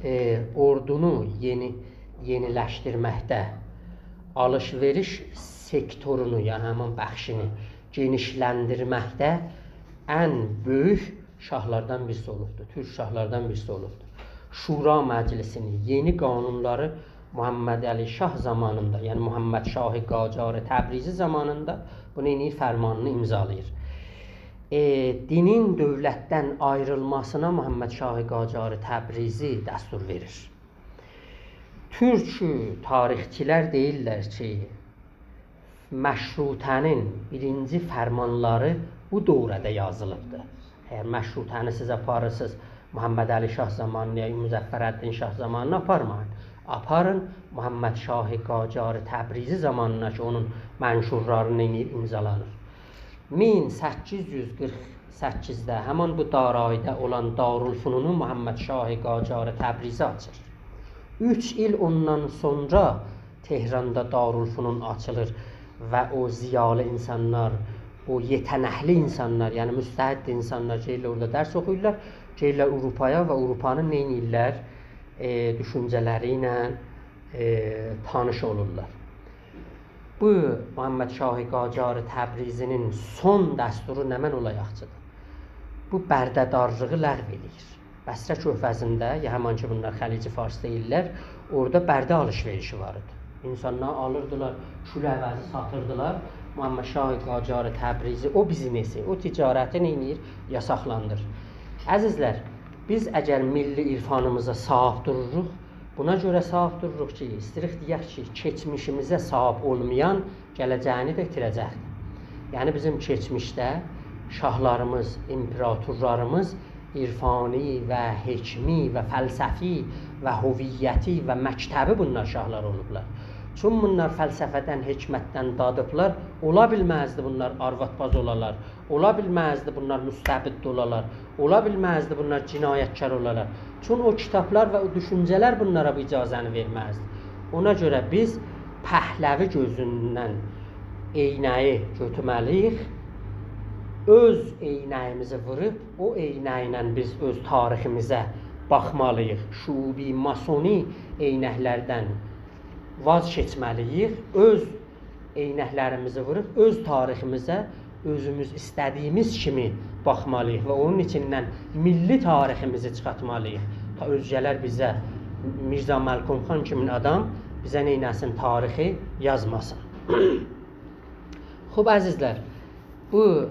ائ، اوردونو یئنی، یئنیلشدیرمکده، آلیش-وئریش سکتورونو، یعنی همین بخشینی گئنیشلندیرمکده ان بؤیوک شاهلاردان بیریسی اولوبدور، تورک شاهلاردان بیریسی اولوبدور. شورا مجلسینی، یئنی قانونلاری محمدعلی شاه زامانیندا، یعنی محمدشاه قاجار تبریزی زامانیندا بونو ائله‌ییر، فرمانینی امضالاییر. ائ، دینین دؤولتدن آیریلماسینا محمدشاه قاجار تبریزی دستور وئریر. تورک تاریخچیلر دئییرلر کی، مشروطه‌نین بیرینجی فرمانلاری بو دوره‌ده یازیلیبدیر. اگر مشروطه‌نی سیز آپاریرسینیز محمدعلی شاه زامانینا، یا مظفرالدین شاه زامانینا، آپارمایین. آپارین محمدشاه قاجار تبریزی زامانینا کی، اونون منشورلاری نئینیر، امضالانیر. مین سککیز یوز قیرخ سککیزده همان بو دارایی‌ده اولان دارالفنونو محمدشاه قاجار تبریزی آچیر. اوچ ایل اوندان سونرا تهراندا دارالفنون آچیلیر و او ضیالی اینسانلار، او یئته‌نکلی اینسانلار، یعنی مجتهد اینسانلار گئدیرلر اورادا درس اوخویورلار، گئدیرلر آوروپایا و آوروپانین نئینیرلر؟ ائ، دوشونجه‌لری ایله، ائ، تانیش اولورلار. بو محمدشاه قاجار تبریزی‌نین سون دستورو نمنه اولایاقچیدیر؟ بو برده‌دارلیغی لغو ائله‌ییر. بصره کؤرفزینده، یا همان کی بونلار خلیج فارس دئییرلر، اورادا برده آلیش-وئریشی وار ایدی. اینسانلار آلیردیلار، کول عوضی ساتیردیلار. محمد شاه قاجار تبریزی او بیزنسی، او تجارتی نئینیر؟ یاساقلاندیریر. عزیزلر، بیز اگر میللی عرفانیمیزا صاحیب دوروروق، بونا گؤره صاحیب دوروروق کی، ایسته‌ییریک دئیک کی، کئچمیشیمیزه صاحیب اولمایان گله‌جه‌یینی ده ایتیره‌جکدیر. یعنی بیزیم کئچمیشده شاهلاریمیز، ایمپراتورلاریمیز عرفانی و حکمی و فلسفی و هویتی و مکتبی بونلار شاهلار اولوبلار. چون بونلار فلسفه‌دن، حکمتدن دادیبلار، اولا بیلمزدی بونلار آروادباز اولالار، اولا بیلمزدی بونلار مستبد اولالار، اولا بیلمزدی بونلار جنایتکار اولالار. چون او کیتابلار و او دوشونجه‌لر بونلارا بو اجازه‌نی وئرمزدی. اونا گؤره بیز پهلوی گؤزوندن عینه‌یی گؤتورمه‌لی‌ییک، اؤز عینه‌ییمیزی ووروب، او عینه ایله بیز اؤز تاریخیمیزه باخمالی‌ییق. شعوبی ماسونی عینکلردن واز کئچمه‌لی‌ییک، اؤز عینکلریمیزی ووروب، اؤز تاریخیمیزه اؤزوموز ایسته‌دیییمیز کیمی باخمالی‌ییق و اونون ایچیندن میللی تاریخیمیزی چیخارتمالی‌ییق. تا اؤزگه‌لر بیزه، میرزا ملکم خان کیمین آدام بیزه نئینه‌سین، تاریخی یازماسین. خوب، عزیزلر، بو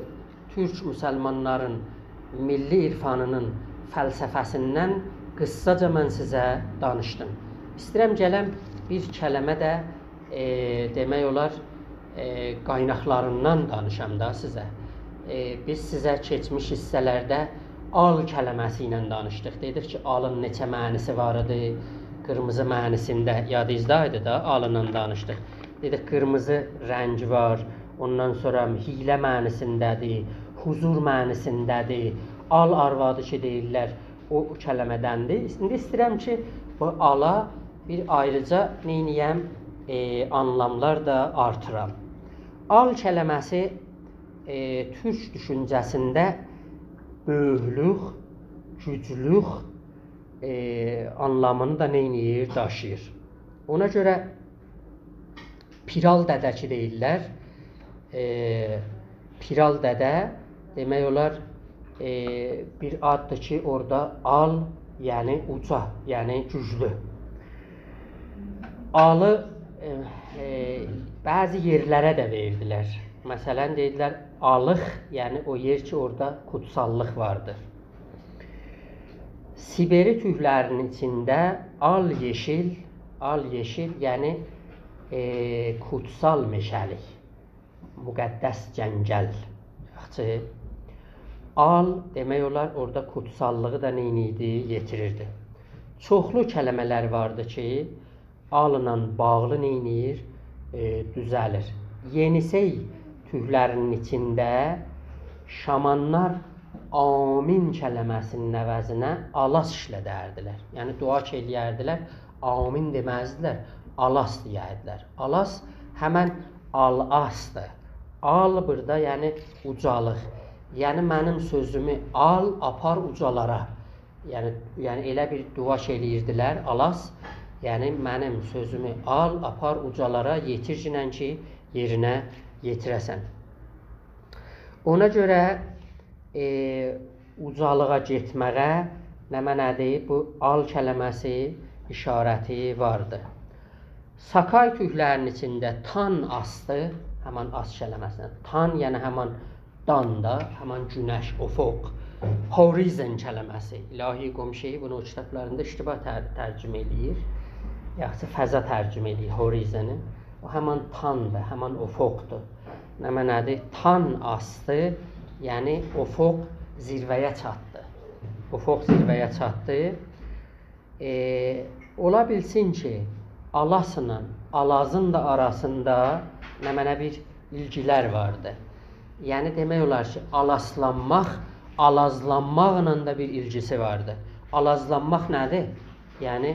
تورک مسلمانلارین میللی عرفانی‌نین فلسفه‌سیندن قیسساجا من سیزه دانیشدیم. ایسته‌ییرم گلم بیر کلمه ده، ائ، دئمک اولار، ائ، قایناقلاریندان دانیشام دا سیزه. ائ، بیز سیزه کئچمیش حیصه‌لرده آل کلمه‌سی ایله دانیشدیق. دئدیک کی، آلین نئچه معنی‌سی وار ایدی. قیرمیزی معنی‌سینده، یادینیزدا ایدی دا، آلینان دانیشدیق. دئدیک، قیرمیزی رنگ وار، اوندان سونرا حیله معنی‌سینده‌دیر، حضور معنی‌سینده‌دیر. آل آروادی کی دئییرلر، او کلمه‌دندیر. ایندی ایسته‌ییرم کی، بو آلا بیر آیریجا نئینییم، ائ، آنلاملار دا آرتیرام. آل کلمه‌سی، ائ، تورک دوشونجه‌سینده بؤیوکلوک، گوجلوک، ائ، آنلامینی دا نئینیر، داشیییر. اونا گؤره پیرآل دده کی دئییرلر، ائ، پیرآل دده دئمک اولار، ائ، بیر آددیر کی، اورادا آل، یعنی اوجا، یعنی گوجلو. آلی، ائ، ائ، بعضی یئرلره ده وئردیلر. مثلا، دئییرلر، آلیق، یعنی او یئر کی، اورادا قوتساللیق واردیر. سیبری تورکلرین ایچینده آل یئشیل، آل یئشیل، یعنی، ائ، قوتسال مئشه‌لیک، مقدس جنگل. یاخشی. آل، دئمک اولار، اورادا قوتساللیغی دا نئینیردی؟ یئتیریردی. چوخلو کلمه‌لر واردی کی، آللا باغلی نئینیر؟ ائ، دوزه‌لیر. یئنی‌سئی تورکلرین ایچینده شامانلار آمین کلمه‌سینین عوضینه آلاس ایشلدردیلر. یعنی، دعا کی ائله‌یردیلر، آمین دئمزدیلر، آلاس دئیردیلر. آلاس همن آلاسدیر. آل بورادا، یعنی، اوجالیق. یعنی، منیم سؤزومو آل، آپار اوجالارا. یعنی، یعنی ائله بیر دعا کی ائله‌ییردیلر، آلاس، یعنی منیم سؤزومو آل، آپار اوجالارا، یئتیرگینن کی، یئرینه یئتیره‌سن. اونا گؤره، ائ، اوجالیغا گئتمه‌یه نمنه‌دیر؟ بو آل کلمه‌سی اشارتی واردی. ساکای تورکلرین ایچینده تان آسدی، همان آس کلمه‌سیندن. تان، یعنی همان دان دا، همان گونش، افق. هوریزن کلمه‌سی. الهی قمشه‌ای بونو او کیتابلاریندا اشتباه تر-، ترجمه ائله‌ییر. یاخشی، فضا ترجمه ائله‌ییر هوریزنی. او همان تاندیر، همان افقدور. نمنه‌دیر؟ تان آسدی، یعنی افق زیروه‌یه چاتدی. افق زیروه‌یه چاتدی. ائ، اولا بیلسین کی، آلاسلا آلازین دا آراسیندا نمنه بیر ایلگیلر واردی. یعنی دئمک اولار کی، آلاسلانماق، آلازلانماقلا دا بیر ایلگیسی واردی. آلازلانماق نه‌دیر؟ یعنی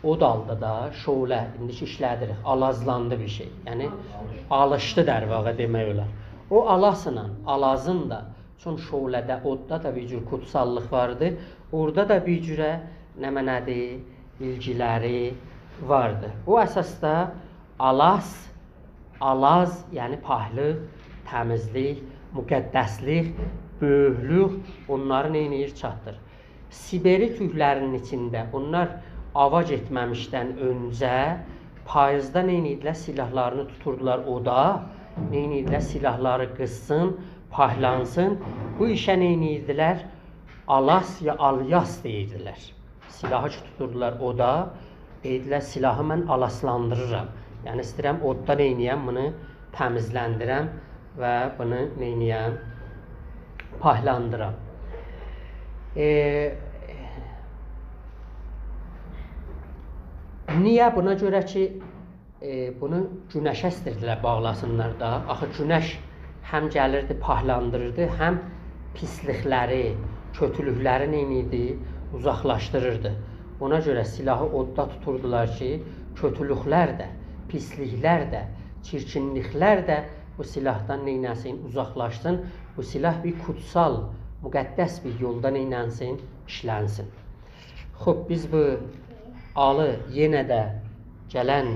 اود آلدی دا، شعله، ایندی کی ایشله‌دیریک، آلازلاندی بیر شئی. یعنی آلیشدی در واقع دئمک اولار. او آلاسلا آلازین دا چون شعله‌ده، اوددا دا بیر جور قوتساللیق واردی، اورادا دا بیر جوره نمنه‌دیر؟ ایلگیلری واردی. او اساسدا آلاس، آلاز، یعنی پاکلیق، تمیزلیک، مقدسلیک، بؤیوکلوک، اونلاری نئینیر؟ چاتدیر. سیبری تورکلرین ایچینده اونلار آوا گئتمه‌میشدن اؤنجه پاییزدا نئینیردیلر؟ سیلاحلارینی توتوردولار اودا، نئینیردیلر؟ سیلاحلاری قیزسین، پاکلانسین. بو ایشه نئینیردیلر؟ آلاس یا آلیاس دئییردیلر. سیلاحی کی توتوردولار اودا، دئییردیلر: «سیلاحی من آلاسلاندیریرام.» یعنی ایسته‌ییرم اوددا نئینییم، بونو تمیزلندیرم و بونو نئینییم؟ پاکلاندیرام. ائ، نییه؟ بونا گؤره کی، ائ، بونو گونشه ایسته‌ییردیلر باغلاسینلار دا. آخی گونش هم گلیردی، پاکلاندیریردی، هم پیسلیکلری، کؤتولوکلری نئینیردی؟ اوزاقلاشدیریردی. اونا گؤره سیلاحی اوددا توتوردولار کی، کؤتولوکلر ده، پیسلیکلر ده، چیرکینلیکلر ده بو سیلاحدان نئینه‌سین؟ اوزاقلاشسین. بو سیلاح بیر کوتسال، مقدس بیر یولدا نئینه‌سین؟ ایشلنسین. خوب، بیز بو آلی یئنه ده گلن،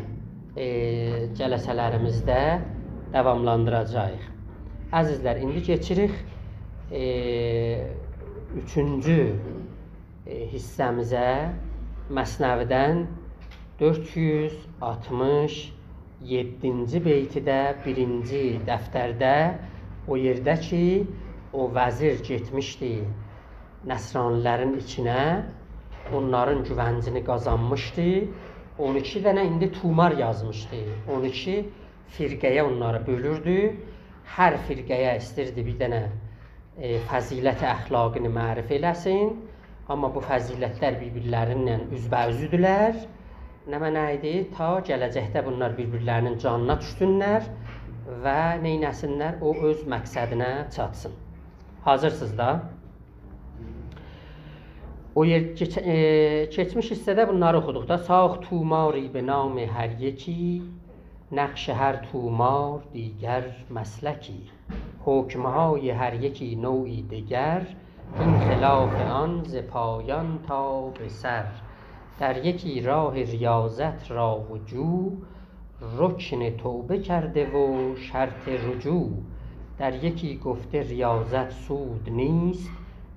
ائ، جلسه‌لریمیزده داواملاندیراجاغیق. عزیزلر، ایندی کئچیریک، ائ، اوچونجو، ائ، حیصه‌میزه. مثنوی‌دن دؤرد یوز آلتمیش یئددینجی بیتیده، بیرینجی دفترده، او یئرده کی، او وزیر گئتمیشدی نصرانی‌لرین ایچینه، اونلارین گوونجینی قازانمیشدی. اون ایکی دنه ایندی طومار یازمیشدی. اون ایکی فرقه‌یه اونلاری بؤلوردو. هر فرقه‌یه ایستیردی بیر دنه، ائ، فضیلت اخلاقینی معرفی ائله‌سین. آمما بو فضیلتلر بیر-بیرلرینن اوزبه‌اوزدولر. نمنه ایدی؟ تا گله‌جکده بونلار بیر-بیرلرینین جانینا دوشسونلر و نئینه‌سینلر؟ او اؤز مقصدینه چاتسین. حاضرسینیز دا؟ او یئر کئچ-، ائ، کئچمیش حیصه‌ده بونلاری اوخودوق دا. ساخت طوماری به نام هر یکی، نقش هر طومار دیگر مسلکی. حکم‌های هر یکی نوعی دگر، این خلاف آن ز پایان تا به سر. در یکی راه ریاضت را و جو، رکن توبه کرده و شرط رجوع. در یکی گفته ریاضت سود نیست،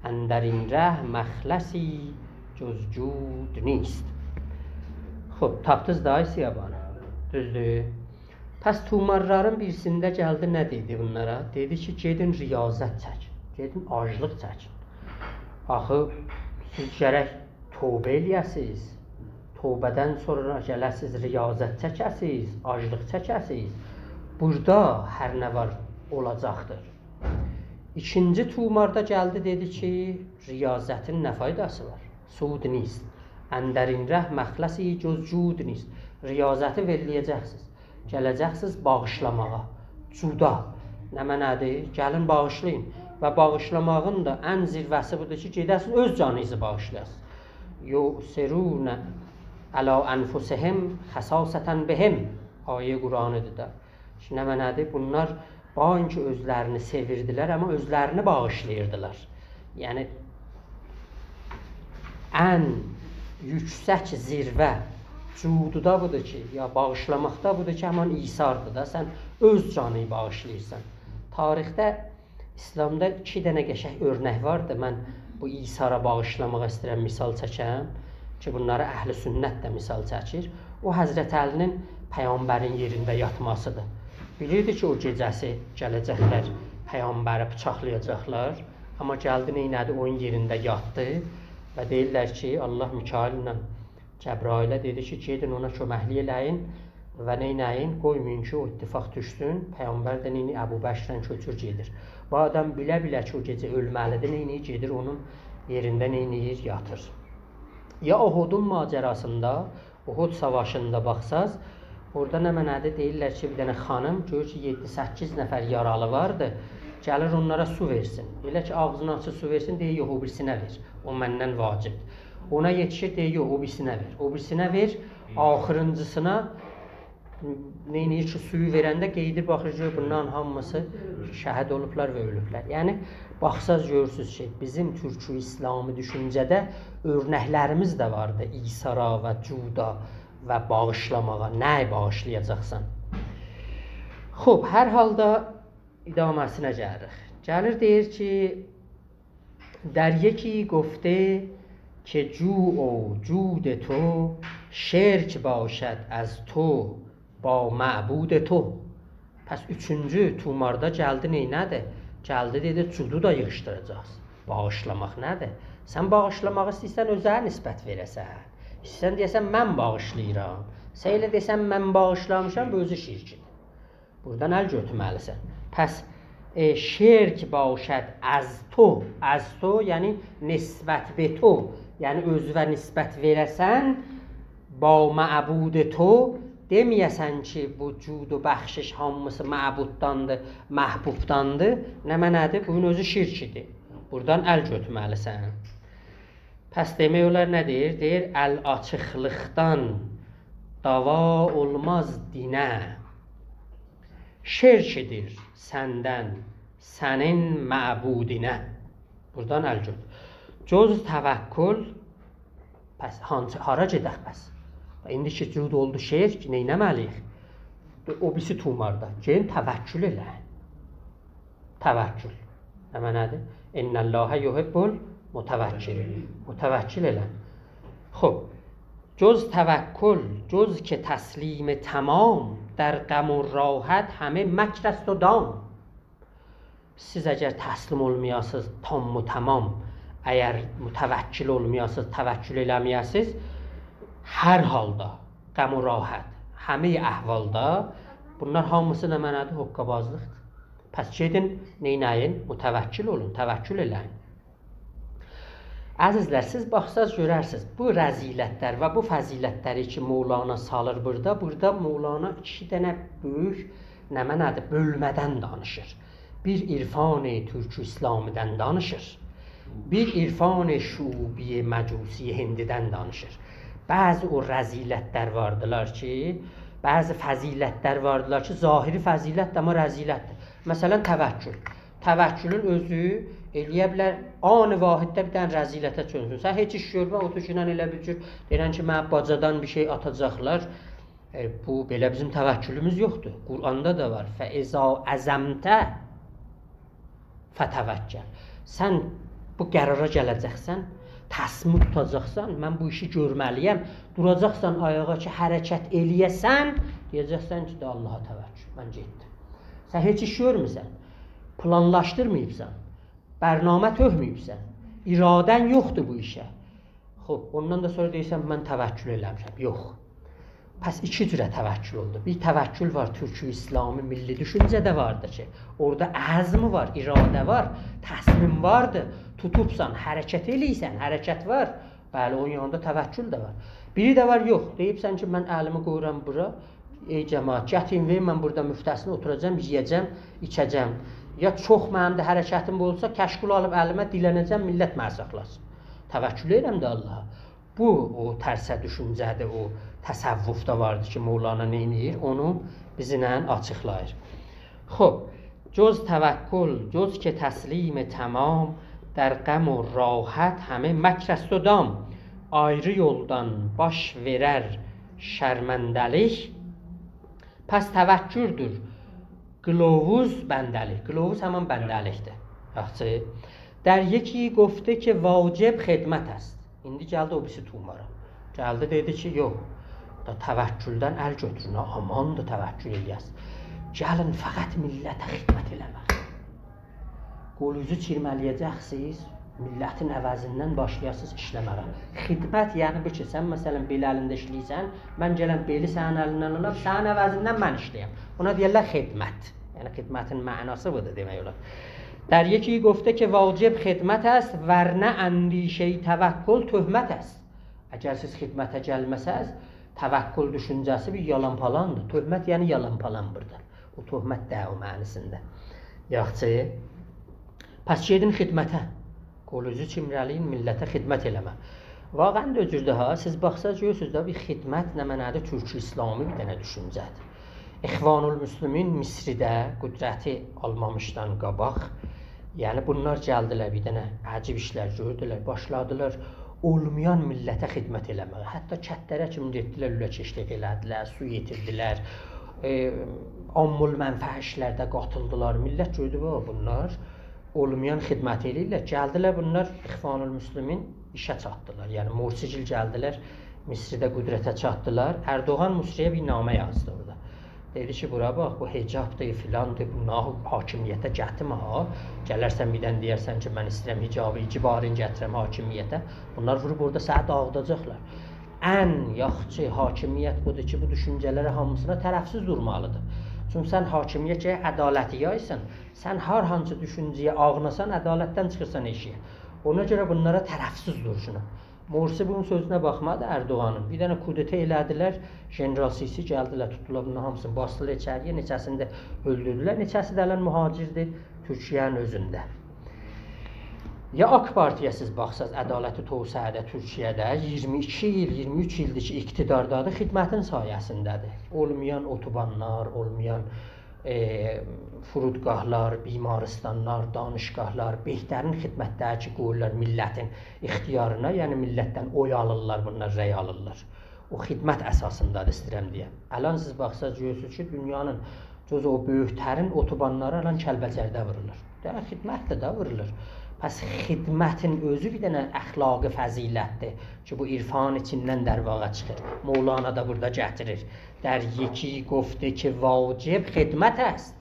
اندر این ره مخلصی جز جود نیست. خوب، تاپدینیز دا، آی سیابان؟ دوزدور. پس طومارلارین بیریسینده گلدی، نه دئدی بونلارا؟ دئدی کی، گئدین ریاضت چکین، گئدین آجلیق چکین. آخی سیز گرک توبه ائله‌یه‌سیز، توبه‌دن سونرا گله‌سیز، ریاضت چکه‌سیز، آجلیق چکه‌سیز. بورادا هر نه وار، اولاجاقدیر. ایکینجی طوماردا گلدی، دئدی کی، ریاضتین نه فایداسی وار؟ سود نیست. اندر این ره مخلصی جز جود نیست. ریاضتی ولله‌یه‌جکسینیز. گله‌جکسینیز باغیشلاماغا. جودا. نمنه‌دیر؟ گلین باغیشلایین. و باغیشلاماغین دا ان زیروه‌سی بودور کی، گئده‌سینیز اؤز جانینیزی باغیشلایاسینیز. «یؤثرون علی انفسهم خصاصة بهم.» آیه قرآنی‌دیر دا. نمنه‌دیر؟ بونلار با این کی اؤزلرینی سئویردیلر، آمما اؤزلرینی باغیشلاییردیلار. یعنی، ان یوکسک زیروه جوددا بودور کی، یا باغیشلاماقدا بودور کی، همان ایثاردیر دا، سن اؤز جانینی باغیشلاییرسان. تاریخده، ایسلامدا ایکی دنه قشنگ اؤرنک واردی. من بو ایثارا باغیشلاماغا ایسته‌ییرم مثال چکم کی، بونلاری اهل سنت ده مثال چکیر. او، حضرت علی‌نین پیغمبرین یئرینده یاتماسی‌دیر. بیلیردی کی، او گئجه‌سی گله‌جکلر، پیغمبری بیچاقلایاجاقلار. آمما گلدی، نئینه‌دی؟ اونون یئرینده یاتدی و دئییرلر کی، الله میکائیل‌له جبرائیله دئدی کی، گئدین اونا کؤمکلیک ائله‌یین و نئینه‌یین؟ قویمایین کی، او اتفاق دوشسون. پیغمبر ده نئینیر؟ ابوبکرله کؤچور گئدیر. بو آدام بیله-بیله کی، او گئجه اؤلمه‌لی‌دیر، نئینیر؟ گئدیر اونون یئرینده نئینیر؟ یاتیر. یا احدون ماجراسیندا، احد ساواشیندا باخساز، اورادا نمنه‌دیر؟ دئییرلر کی، بیر دنه خانیم گؤرور کی، یئددی-سککیز نفر یارالی واردی. گلیر اونلارا سو وئرسین. ائله کی، آغزینی آچیر سو وئرسین، دئییر، «یوخ، او بیریسینه وئر. او مندن واجبدیر.» اونا یئتیشیر، دئییر، «یوخ، او بیریسینه وئر، او بیریسینه وئر.» آخیرینجیسینا نئینیر کی، سویو وئرنده قئییدیر، باخیر، گؤرور بونلارین هامیسی شهید اولوبلار و اؤلوبلر. یعنی، باخساز گؤرورسونوز کی، بیزیم تورکی اسلامی دوشونجه‌ده اؤرنکلریمیز ده واردی ایثارا و جودا و باغیشلاماغا. نه‌یی باغیشلایاجاقسان؟ خوب، هر حالدا ادامه‌سینه گلیریک. گلیر، دئییر کی، در یکی گفته که جو و جود تو شرک باشد از تو با معبود تو. پس اوچونجو طوماردا گلدی نئینه‌دی؟ گلدی دئدی، جودو دا ییغیشدیراجاقسان. باغیشلاماق نه‌دیر؟ سن باغیشلاماق ایسته‌ییرسن، اؤزونه نسبت وئره‌سن. ایسته‌ییرسن دئیه‌سن، «من باغیشلاییرام.» سن ائله دئسن، «من باغیشلامیشام»، بو اؤزو شرکدیر. بوردان ال گؤتورمه‌لیسن. پس، ائ، شرک باشد از تو، از تو، یعنی نسبت به تو، یعنی اؤزونه نسبت وئره‌سن، با معبود تو، دئمه‌یه‌سن کی، بو جود و بخشش هامیسی معبودداندیر، محبوبداندیر. نمنه‌دیر؟ بونون اؤزو شرکدیر. بوردان ال گؤتورمه‌لیسن. پس دئمک اولار نه دئییر؟ دئییر، ال آچیقلیقدان داوا اولماز دینه. شرکدیر سندن سنین معبودینه. بوردان ال گؤتور. جز توکل، پس هانسی، هارا گئدک پس؟ ایندی کی جود اولدو شرک، نئینه‌مه‌لی‌ییک؟ او بیریسی طوماردا. گلین توکل ائله‌یین. توکل. نمنه‌دیر؟ «إنّ الله یحب المتوکلین». متوکل ائله‌یین. خوب. جز توکل، جز که تسلیم تمام، در غم و راحت همه مکر است و دام. سیز اگر تسلیم اولمایاسینیز تام و تمام، اگر متوکل اولمایاسینیز، توکل ائله‌مه‌یه‌سینیز، هر حالدا، غم و راحت، همه‌ی احوالدا، بونلار هامیسی نمنه‌دیر؟ حقه‌بازلیقدیر. پس گئدین، نئینه‌یین؟ متوکل اولون، توکل ائله‌یین. عزیزلر، سیز باخساز گؤررسینیز، بو رذیلتلر و بو فضیلتلری کی مولانا سالیر بورادا، بورادا مولانا ایکی دنه بؤیوک، نمنه‌دیر، بؤلمه‌دن دانیشیر. بیر عرفان تورک اسلامی‌دن دانیشیر. بیر عرفان شعوبی مجوسی هندی‌دن دانیشیر. بعضی او رذیلتلر واردیلار کی، بعضی فضیلتلر واردیلار کی، ظاهری فضیلتدیر، آمما رذیلتدیر. مثلا، توکل. توکلون اؤزو ائلیه بیلر، آن واحدده بیر دنه رذیلته چؤنسون. سن هئچ ایش گؤرمه، اوتورسان ائله بیر جور، دئییرن کی، منه باجادان بیر شئی آتاجاقلار. ائ، بو، بئله بیزیم توکلوموز یوخدور. قرآندا دا وار: «فإذا عزمت فتوکل.» سن بو قرارا گله‌جکسن، تصمیم توتاجاقسان، «من بو ایشی گؤرمه‌لی‌یم»، دوراجاقسان آیاغا کی، حرکت ائلیه‌سن، دئیه‌جکسن کی، «ده آللاها توکل، من گئتدیم.» سن هئچ ایش گؤرمورسن، پلانلاشدیرماییبسان، برنامه تؤکمه‌ییبسن، اراده‌ن یوخدور بو ایشه. خوب، اوندان دا سونرا دئییرسن، «من توکل ائله‌میشم.» یوخ. پس ایکی جوره توکل اولدو. بیر توکل وار، تورکی اسلامی میللی دوشونجه‌ده واردی کی، اورادا عزم وار، اراده وار، تصمیم واردی، توتوبسان، حرکت ائله‌ییرسن، حرکت وار. بلی، اونون یانیندا توکل ده وار. بیری ده وار، یوخ. دئییبسن کی، «من الیمی قویورام بورا، ای جماعت، گتیرین، وئرین، من بورادا مفته‌سینه اوتوراجاغام، یئیه‌جم، ایچه‌جم. یا چوخ منیم ده حرکتیم اولسا، کشکول آلیب الیمه، دیلنه‌جم، میللت منی ساخلاسین.» توکل ائدیرم ده آللاها. بو، او ترسه دوشونجه‌دیر، او تصوفدا واردی کی، مولانا نئینیر؟ اونو بیزله آچیقلاییر. خوب، «جز توکل، جز که تسلیم تمام، در غم و راحت همه مکر است و دام. آیری یولدان باش وئرر شرمنده‌لیک.» پس توکلدور قیلاووز بنده‌لیک. قیلاووز همان بنده‌لیکدیر. یاخشی. «در یکی گفته که واجب خدمت است.» ایندی گلدی او بیریسی طومارا. گلدی، دئدی کی، یوخ، دا توکلدن ال گؤتورون ها، آماندیر توکل ائلیه‌سیز. گلین فقط میللته خدمت ائله‌مه‌یه. قولوزو چیرمه‌لیه‌جکسینیز، میللتین عوضیندن باشلایاسینیز ایشله‌مه‌یه. خدمت، یعنی بو کی، سن، مثلا، بئله الینده ایشله‌ییرسن، من گلم بئلی سنین الیندن آلام، سنین عوضیندن من ایشله‌یم. بونا دئیرلر خدمت. یعنی خدمتین معناسی بودور دئمک اولار. «در یکی گفته که واجب خدمت است، ورنه اندیشهٔ توکل تهمت است.» اگر سیز خدمته گلمه‌سز، توکل دوشونجه‌سی بیر یالان پالاندیر. تهمت، یعنی یالان پالان بورادا. او تهمت ده او معنی‌سینده. یاخشی. پس گئدین خدمته. قولوزو چیرمه‌لیین، میللته خدمت ائله‌مه. واقعا ده او جوردور ها. سیز باخساز گؤرورسونوز ده، بیر خدمت نمنه‌دیر؟ تورکی اسلامی بیر دنه دوشونجه‌دیر. اخوان‌المسلمین مصرده قدرتی آلمامیشدان قاباق، یعنی بونلار گلدیلر، بیر دنه عجیب ایشلر گؤردولر، باشلادیلار اولمایان میللته خدمت ائله‌مه‌یه. حتی کتلره کیمی گئتدیلر، لوله کشلیک ائله‌دیلر، سو یئتیردیلر، ائ، عام‌المنفعه ایشلرده قاتیلدیلار. میللت گؤردو، بابا، بونلار اولمایان خدمت ائله‌ییرلر. گلدیلر بونلار اخوان‌المسلمین ایشه چاتدیلار. یعنی مرسی‌گیل گلدیلر، مصرده قدرته چاتدیلار. اردوغان مصری‌یه بیر نامه یازدی اورادا. دئدی کی، بورا باخ، بو حجابدیر، فلاندیر، بونلاری حاکمیته گتیرمه ها. گلرسن بیر دنه دئیرسن کی، من ایسته‌ییرم حجابی اجباری گتیرم حاکمیته. بونلار ووروب اورادا سنی داغیداجاقلار. ان یاخشی حاکمیت بودور کی، بو دوشونجه‌لره هامیسینا طرفسیز دورمالیدیر. چونکی سن حاکمیت گرک عدالتی یایسان. سن هر هانسی دوشونجه‌یه آغناسان، عدالتدن چیخیرسان ائشیگه. اونا گؤره بونلارا طرفسیز دورسون. مرسی بونون سؤزونه باخمادی اردوغانین. بیر دنه کودتا ائله‌دیلر، ژنرال سیسی گلدیلر، توتدولار بونلارین هامیسینی، باسدیلار ایچری‌یه، نئچه‌سینی ده اؤلدوردولر، نئچه‌سی ده الان مهاجردیر تورکیه‌نین اؤزونده. یا آک پارتی‌یه سیز باخساز، عدالت و توسعه‌ده تورکیه‌ده ایگیرمی ایکی ایل، ایگیرمی اوچ ایلدیر کی، اقتداردادیر، خدمتین سایه‌سینده‌دیر. اولمایان اتوبانلار، اولمایان، ائ، فرودگاهلار، بیمارستانلار، دانشگاهلار، بهترین خدمتلری کی، قویورلار میللتین اختیارینا، یعنی میللتدن اوی آلیرلار، بونلار رأی آلیرلار. او خدمت اساسیندادیر، ایسته‌ییرم دئیم. الان سیز باخساز، گؤرورسونوز کی، دونیانین جزو او بؤیوک‌ترین اتوبانلاری الان کلبجرده وورولور. دا خدمتدیر ده وورولور. پس خدمتین اؤزو بیر دنه اخلاقی فضیلتدیر کی، بو عرفان ایچیندن درواغا چیخیر. مولانا دا بورادا گتیریر. «در یکی گفته که واجب خدمت است.»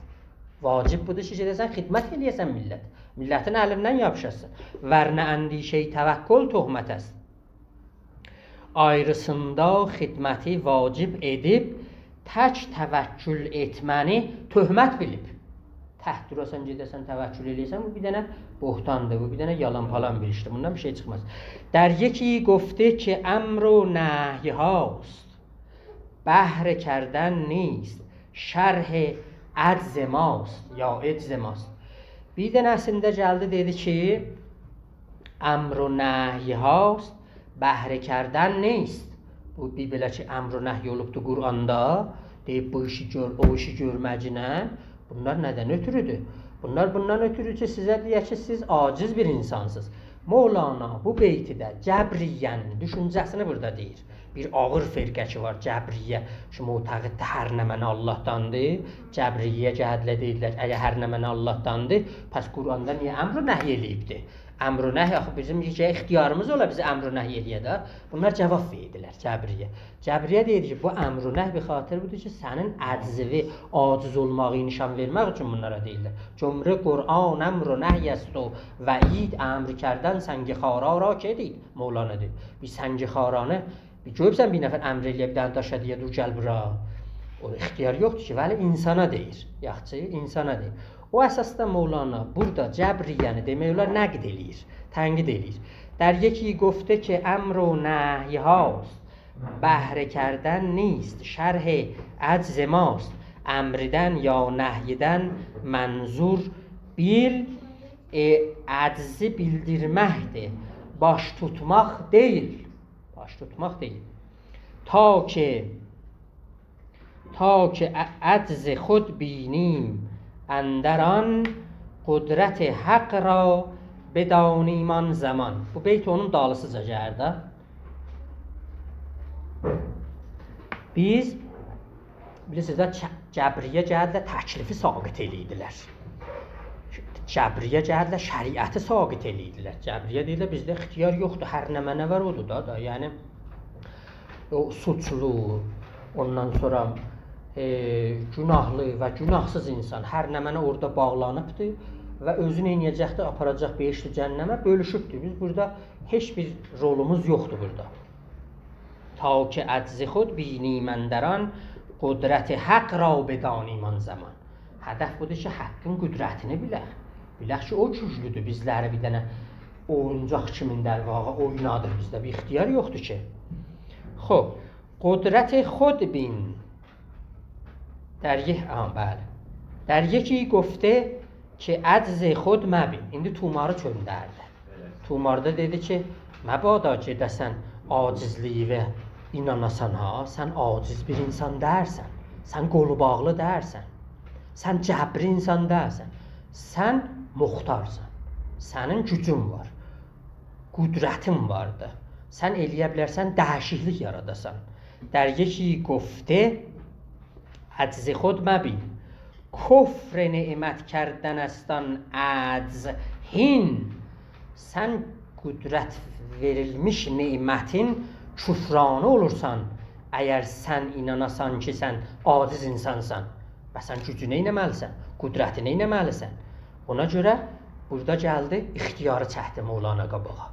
واجب بودور کی، گئده‌سن خدمت ائله‌یه‌سن میللت. میللتین الیندن یاپیشاسان. «ورنه اندیشهٔ توکل تهمت است.» آیریسیندا خدمتی واجب ائدیب، تک توکل ائتمه‌نی تهمت بیلیب. تک دوراسان، گئده‌سن، توکل ائله‌یه‌سن، بو بیر دنه بهتاندیر، بو بیر دنه یالان پالان بیر ایشدیر. بوندان بیر شئی چیخماز. «در یکی گفته که امر و نهی هاست، بهر کردن نیست، شرح عجز ماست یا عجز ماست.» بیر دنه‌سینده گلدی، دئدی کی، «امر و نهی هاست، بهر کردن نیست.» بو بیر بئله کی، امر و نهی اولوبدو قرآندا، دئییب، بو ایشی گؤر، او ایشی گؤرمه‌گینن. بونلار نه‌دن اؤتورودور؟ بونلار بوندان اؤتورو کی، سیزه دئیه کی، سیز عاجز بیر اینسانسینیز. مولانا بو بیتیده جبریه‌نین دوشونجه‌سینی بورادا دئییر. بیر آغیر فرقه کی وار، جبریه، کی معتقددیر هر نمنه آللاهداندیر. جبریه‌یه گلدیلر، دئدیلر، اگر هر نمنه آللاهداندیر، پس قرآندا نییه امر و نهی ائله‌ییبدی؟ امر و نهی، آخی بیزیم یئکه اختیاریمیز اولا بیزی امر و نهی ائله‌یه ده. بونلار جواب وئردیلر جبریه. جبریه دئییر کی، بو امر و نهی به خاطر بودور کی، سنین عجزیوی، عاجز اولماغی نشان وئرمک اوچون بونلارا دئییرلر. «جمله قرآن امر و نهی است و وعید، امر کردن سنگ خارا را که دید.» مولانا دئییر، بیر سنگ خارانی، بیر گؤروبسن بیر نفر امر ائله‌یه، بیر دنه داشا دئیه، «دور، گل بورا.» او اختیار یوخدور کی، ولی اینسانا دئییر. یاخشی، اینسانا دئییر. او اساسدا مولانا بورادا جبریه‌نی، دئمک اولار، نقد ائله‌ییر، تنقید ائله‌ییر. «در یکی گفته که امر و نهی هاست، بهر کردن نیست، شرح عجز ماست.» امردن یا نهیدن منظور بیل، ائ، عجزی بیلدیرمکدیر، باش توتماق دئییل. باش توتماق دئییل. «تا که، تا که ع-، عجز خود بینیم اندر آن، قدرت حق را بدانیم آن زمان.» بو بیت اونون دالیسیجا گلیر ده. بیز، بیلیرسینیز ده، چ-، جبریه گلدیلر، تکلیفی ساقط ائله‌ییردیلر. جبریه گلدیلر، شریعتی ساقط ائله‌ییردیلر. جبریه دئییرلر، بیزده اختیار یوخدور، هر نمنه وار، اودور دا، دا. یعنی، او سوچلو، اوندان سونرا، ائ، گوناهلی و گوناهسیز اینسان هر نمنه اورادا باغلانیبدیر و اؤزو نئینیه‌جکدیر، آپاراجاق بهشت و جهنمه، بؤلوشوبدور. بیز بورادا هئچ بیر رولوموز یوخدور بورادا. «تا که عجز خود بینیم اندر آن، قدرت حق را بدانیم آن زمان.» هدف بودور کی، حقین قدرتینی بیلک. بیلک کی، او گوجلودور، بیزلری بیر دنه اویونجاق کیمین درواغا اوینادیر، بیزده بیر اختیار یوخدور کی. خوب، «قدرت خود بین.» در یک، آها، بلی. «در یکی گفته که عجز خود مبین.» ایندی طوماری چؤندردی. طوماردا دئدی کی، مبادا گئده‌سن عاجزلیگیوه ایناناسان ها، سن عاجز بیر اینسان دئییرسن، سن قولو باغلی دئییرسن، سن جبری اینسان دئییرسن، سن مختارسان، سنین گوجون وار، قدرتین واردی، سن ائله‌یه بیلرسن دییشیکلیک یاراداسان. «در یکی گفته عجز خود مبین، کفر نعمت کردن است آن عجز هین.» سن قدرت وئریلمیش نعمتین کفرانه اولورسان، اگر سن ایناناسان کی، سن عاجز اینسانسان. و سن گوجو نئینه‌مه‌لیسن؟ قدرتی نئینه‌مه‌لیسن؟ اونا گؤره بورادا گلدی، اختیاری چکدی مولانا قاباغا.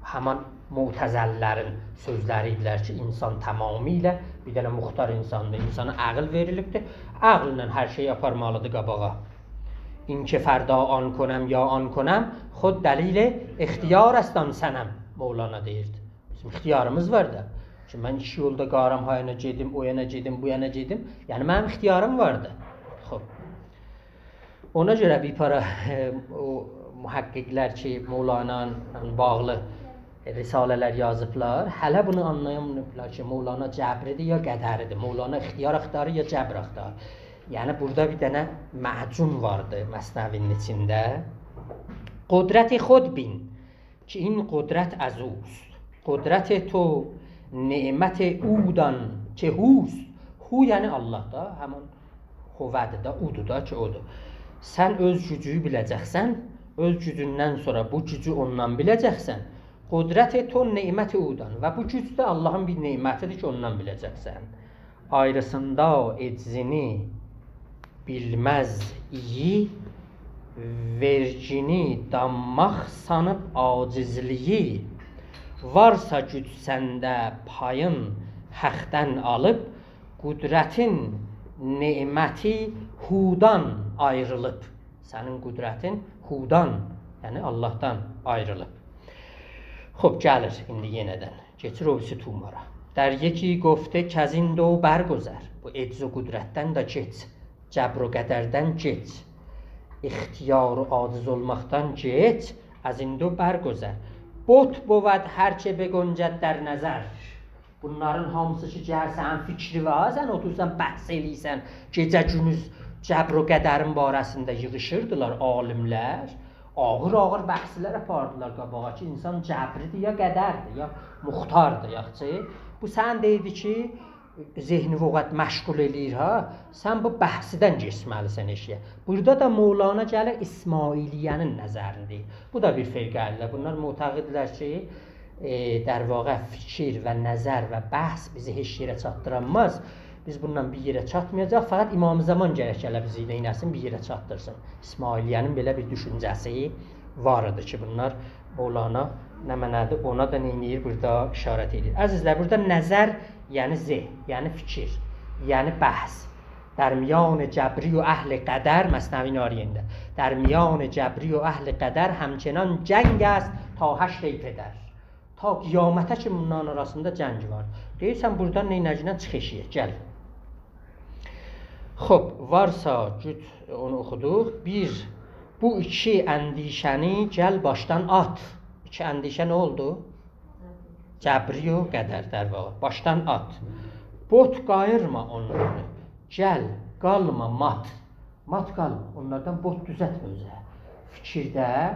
همان معتزله‌لرین سؤزلری ایدیلر کی، اینسان تمامیله بیر دنه مختار اینساندیر، اینسانا عقل وئریلیبدیر، عقلله هر شئیی آپارمالیدیر قاباغا. «این که فردا آن کنم یا آن کنم، خود دلیل اختیار است آن صنم»، مولانا دئییردی. بیزیم اختیاریمیز وار دا. کی، من ایکی یولدا قارام، ها یانا گئدیم، او یانا گئدیم، بو یانا گئدیم. یعنی، منیم اختیاریم وار دا. خوب. اونا گؤره بیر پارا، او محقق‌لر کی، مولانانان باغلی رساله‌لر یازیبلار، هله بونو آنلایاماییبلار کی، مولانا جبری‌دیر یا قدری‌دیر. مولانا اختیار آختاریر یا جبر آختاریر. یعنی، بورادا بیر دنه معجون واردی مثنوی‌نین ایچینده. «قدرت خود بین که این قدرت از اوست، قدرت تو نعمت او دان که هوست.» هو، یعنی الله دا، همین هودور دا، اودور دا کی، اودور. سن اؤز گوجونو بیله‌جکسن، اؤز گوجوندن سونرا بو گوجو اوندان بیله‌جکسن. «قدرت تو نعمت او دان»، و بو گوج ده اللهین بیر نعمتی‌دیر کی، اوندان بیله‌جکسن. آیریسیندا عجزینی بیلمز ایی، وئرگینی دانماق سانیب عاجزلیگی. وارسا گوج سنده پایین حقدن آلیب، قدرتین نعمتی هودان آیریلیب. سنین قدرتین هودان، یعنی اللهدان آیریلیب. خوب، گلیر ایندی یئنیدن. کئچیر او بیریسی طومارا. «در یکی گفته کز این دو برگذر.» بو عجز و قدرتدن ده کئچ، جبر و قدردن کئچ، اختیار و عاجز اولماقدان کئچ، «از این دو برگذر.» «بت بود هر چه بگنجد در نظر.» بونلارین هامیسی کی، گلیر سنین فیکرینه، سن اوتورسان، بحث ائله‌ییرسن، گئجه گوندوز جبر و قدرین باره‌سینده ییغیشیردیلار عالیم‌لر. آغیر-آغیر بحث‌لر آپاردیلار قاباغا کی، اینسان جبری‌دیر یا قدری‌دیر، یا مختاردیر، یاخشی. بو سنین دئییردی کی، ذهنینی او قدر مشغول ائله‌ییر، ها؟ سن بو بحثدن کئچمه‌لیسن ائشیگه. بورادا دا مولانا گلیر اسماعیلیه‌نین نظرینی دئییر. بو دا بیر فرقه‌دیرلر. بونلار معتقددیرلر کی، ائ، در واقع فیکیر و نظر و بحث بیزی هئچ یئره چاتدیرانماز. بیز بونونلا بیر یئره چاتمایاجاغیق. فقط امام زمان گرک گله بیزی نئینه‌سین، بیر یئره چاتدیرسین. اسماعیلیه‌نین بئله بیر دوشونجه‌سی وار ایدی کی، بونلار مولانا نمنه‌دیر، اونا دا نئینیر، بورادا اشارت ائدیر. عزیزلر، بورادا نظر، یعنی ذهن، یعنی فیکیر، یعنی بحث. «در میان جبری و اهل قدر»، مثنوی‌نین آخیریندا، «در میان جبری و اهل قدر، همچنان جنگ است تا حشر ای پدر.» تا قیامته کی، بونلارین آراسیندا جنگ وار. دئییر، سن بورادان نئینه‌گینن چیخ ائشیگه، گل. خوب، وارسا گوج، اونو اوخودوق. بیر، بو ایکی اندیشه‌نی گل باشدان آت. ایکی اندیشه نه اولدو؟ جبری و قدر، در واقع. باشدان آت. بت قاییرما اونلاری. گل، قالما مات. مات قالما. اونلاردان بت دوزلتمه اؤزونه. فیکیرده،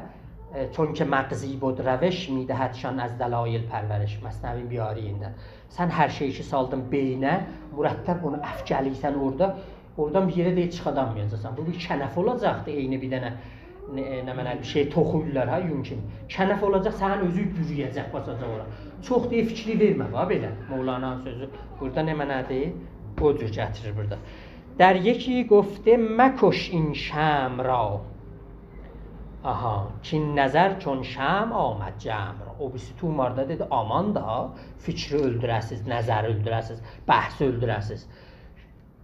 ائ، «چون که مغزی بد روش، می‌دهدشان از دلایل پرورش». مثنوی‌نین بیر آیریندان. سن هر شئیی کی سالدین بئینینه، مرتب اونو افکلیسن اورادا، اورادان بیر یئره ده چیخادانمایاجاقسان. بو بیر کنف اولاجاقدی، عینی بیر دنه، نه، نمنه، بیر شئی توخویورلار ها، یون کیمی. کنف اولاجاق، سنین اؤزو بورویه‌جک، باساجاق اورا. چوخ دئییب فیکری وئرمه، باخ بئله. مولانانین سؤزو بورادا نمنه‌دیر؟ او جور گتیریر بورادا. «در یکی گفته مکش این شمع را، آها، کاین نظر چون شمع آمد جمع را.» او بیریسی طوماردا دئدی، آمان دا، فیکری اؤلدوره‌سیز، نظری اؤلدوره‌سیز، بحثی اؤلدوره‌سیز.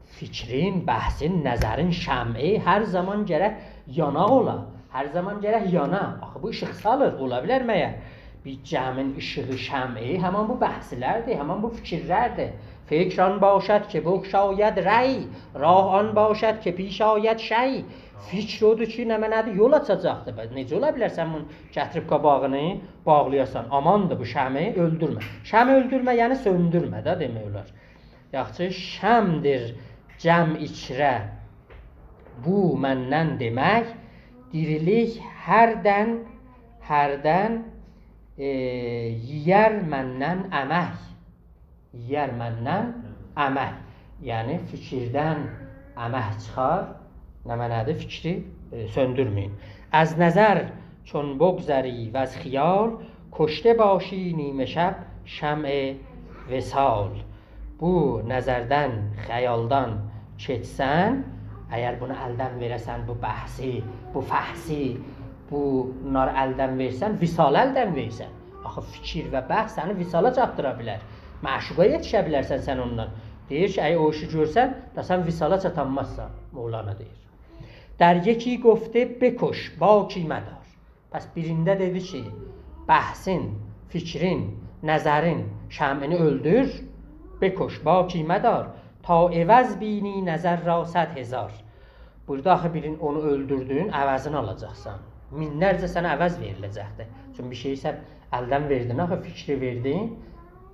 فیکرین، بحثین، نظرین شمعی هر زامان گرک یاناق اولا. هر زامان گرک یانا. آخی بو ایشیق سالیر، اولا بیلر مگر؟ بیر جمعین ایشیغی، شمعی، همان بو بحث‌لردیر، همان بو فیکیرلردیر. «فکر آن باشد که بگشاید ری، راه آن باشد که پیش آید شی.» فیکر اودور کی، نمنه‌دیر، یول آچاجاقدیر. به، نئجه اولا بیلر سن بونو گتیریب قاباغینی باغلایاسان؟ آماندیر بو شمعی اؤلدورمه. شمعی اؤلدورمه، یعنی سؤندورمه ده دئمک اولار. یاخشی، «شمعدیر جمع ایچره بو مندن دئمک، دیریلیک هر دن، هر دن، ائ، یئیر مندن امک.» یئیر مندن امک. یعنی فیکیردن امک چیخار. نمنه‌دیر؟ فیکری، ائ، سؤندورمه‌یین. «از نظر چون بگذری وز خیال، کشته باشی نیمه‌شب شمع وصال، بو نظردن، خیالدان کئچسن، اگر بونو الدن وئره‌سن، بو بحثی، بو فحصی، بونلاری الدن وئرسن، وصالی الدن وئرسن. آخی فیکیر و بحث سنی وصالا چاتدیرا بیلر. معشوقا یئتیشه بیلرسن سن اوندان. دئییر کی، اگر او ایشی گؤرسن، دا سن وصالا چاتانمازسان، مولانا دئییر. «در یکی گفته بکش، باکی مدار.» پس بیرینده دئدی کی، بحثین، فیکرین، نظرین شمعینی اؤلدور، «بکش، باکی مدار، تا عوض بینی نظر را صد هزار.» بورادا آخی بیرین اونو اؤلدوردون، عوضینی آلاجاقسان. مینلرجه سنه عوض وئریله‌جکدیر. چونکی بیر شئیی سن الدن وئردین، آخی فیکری وئردین.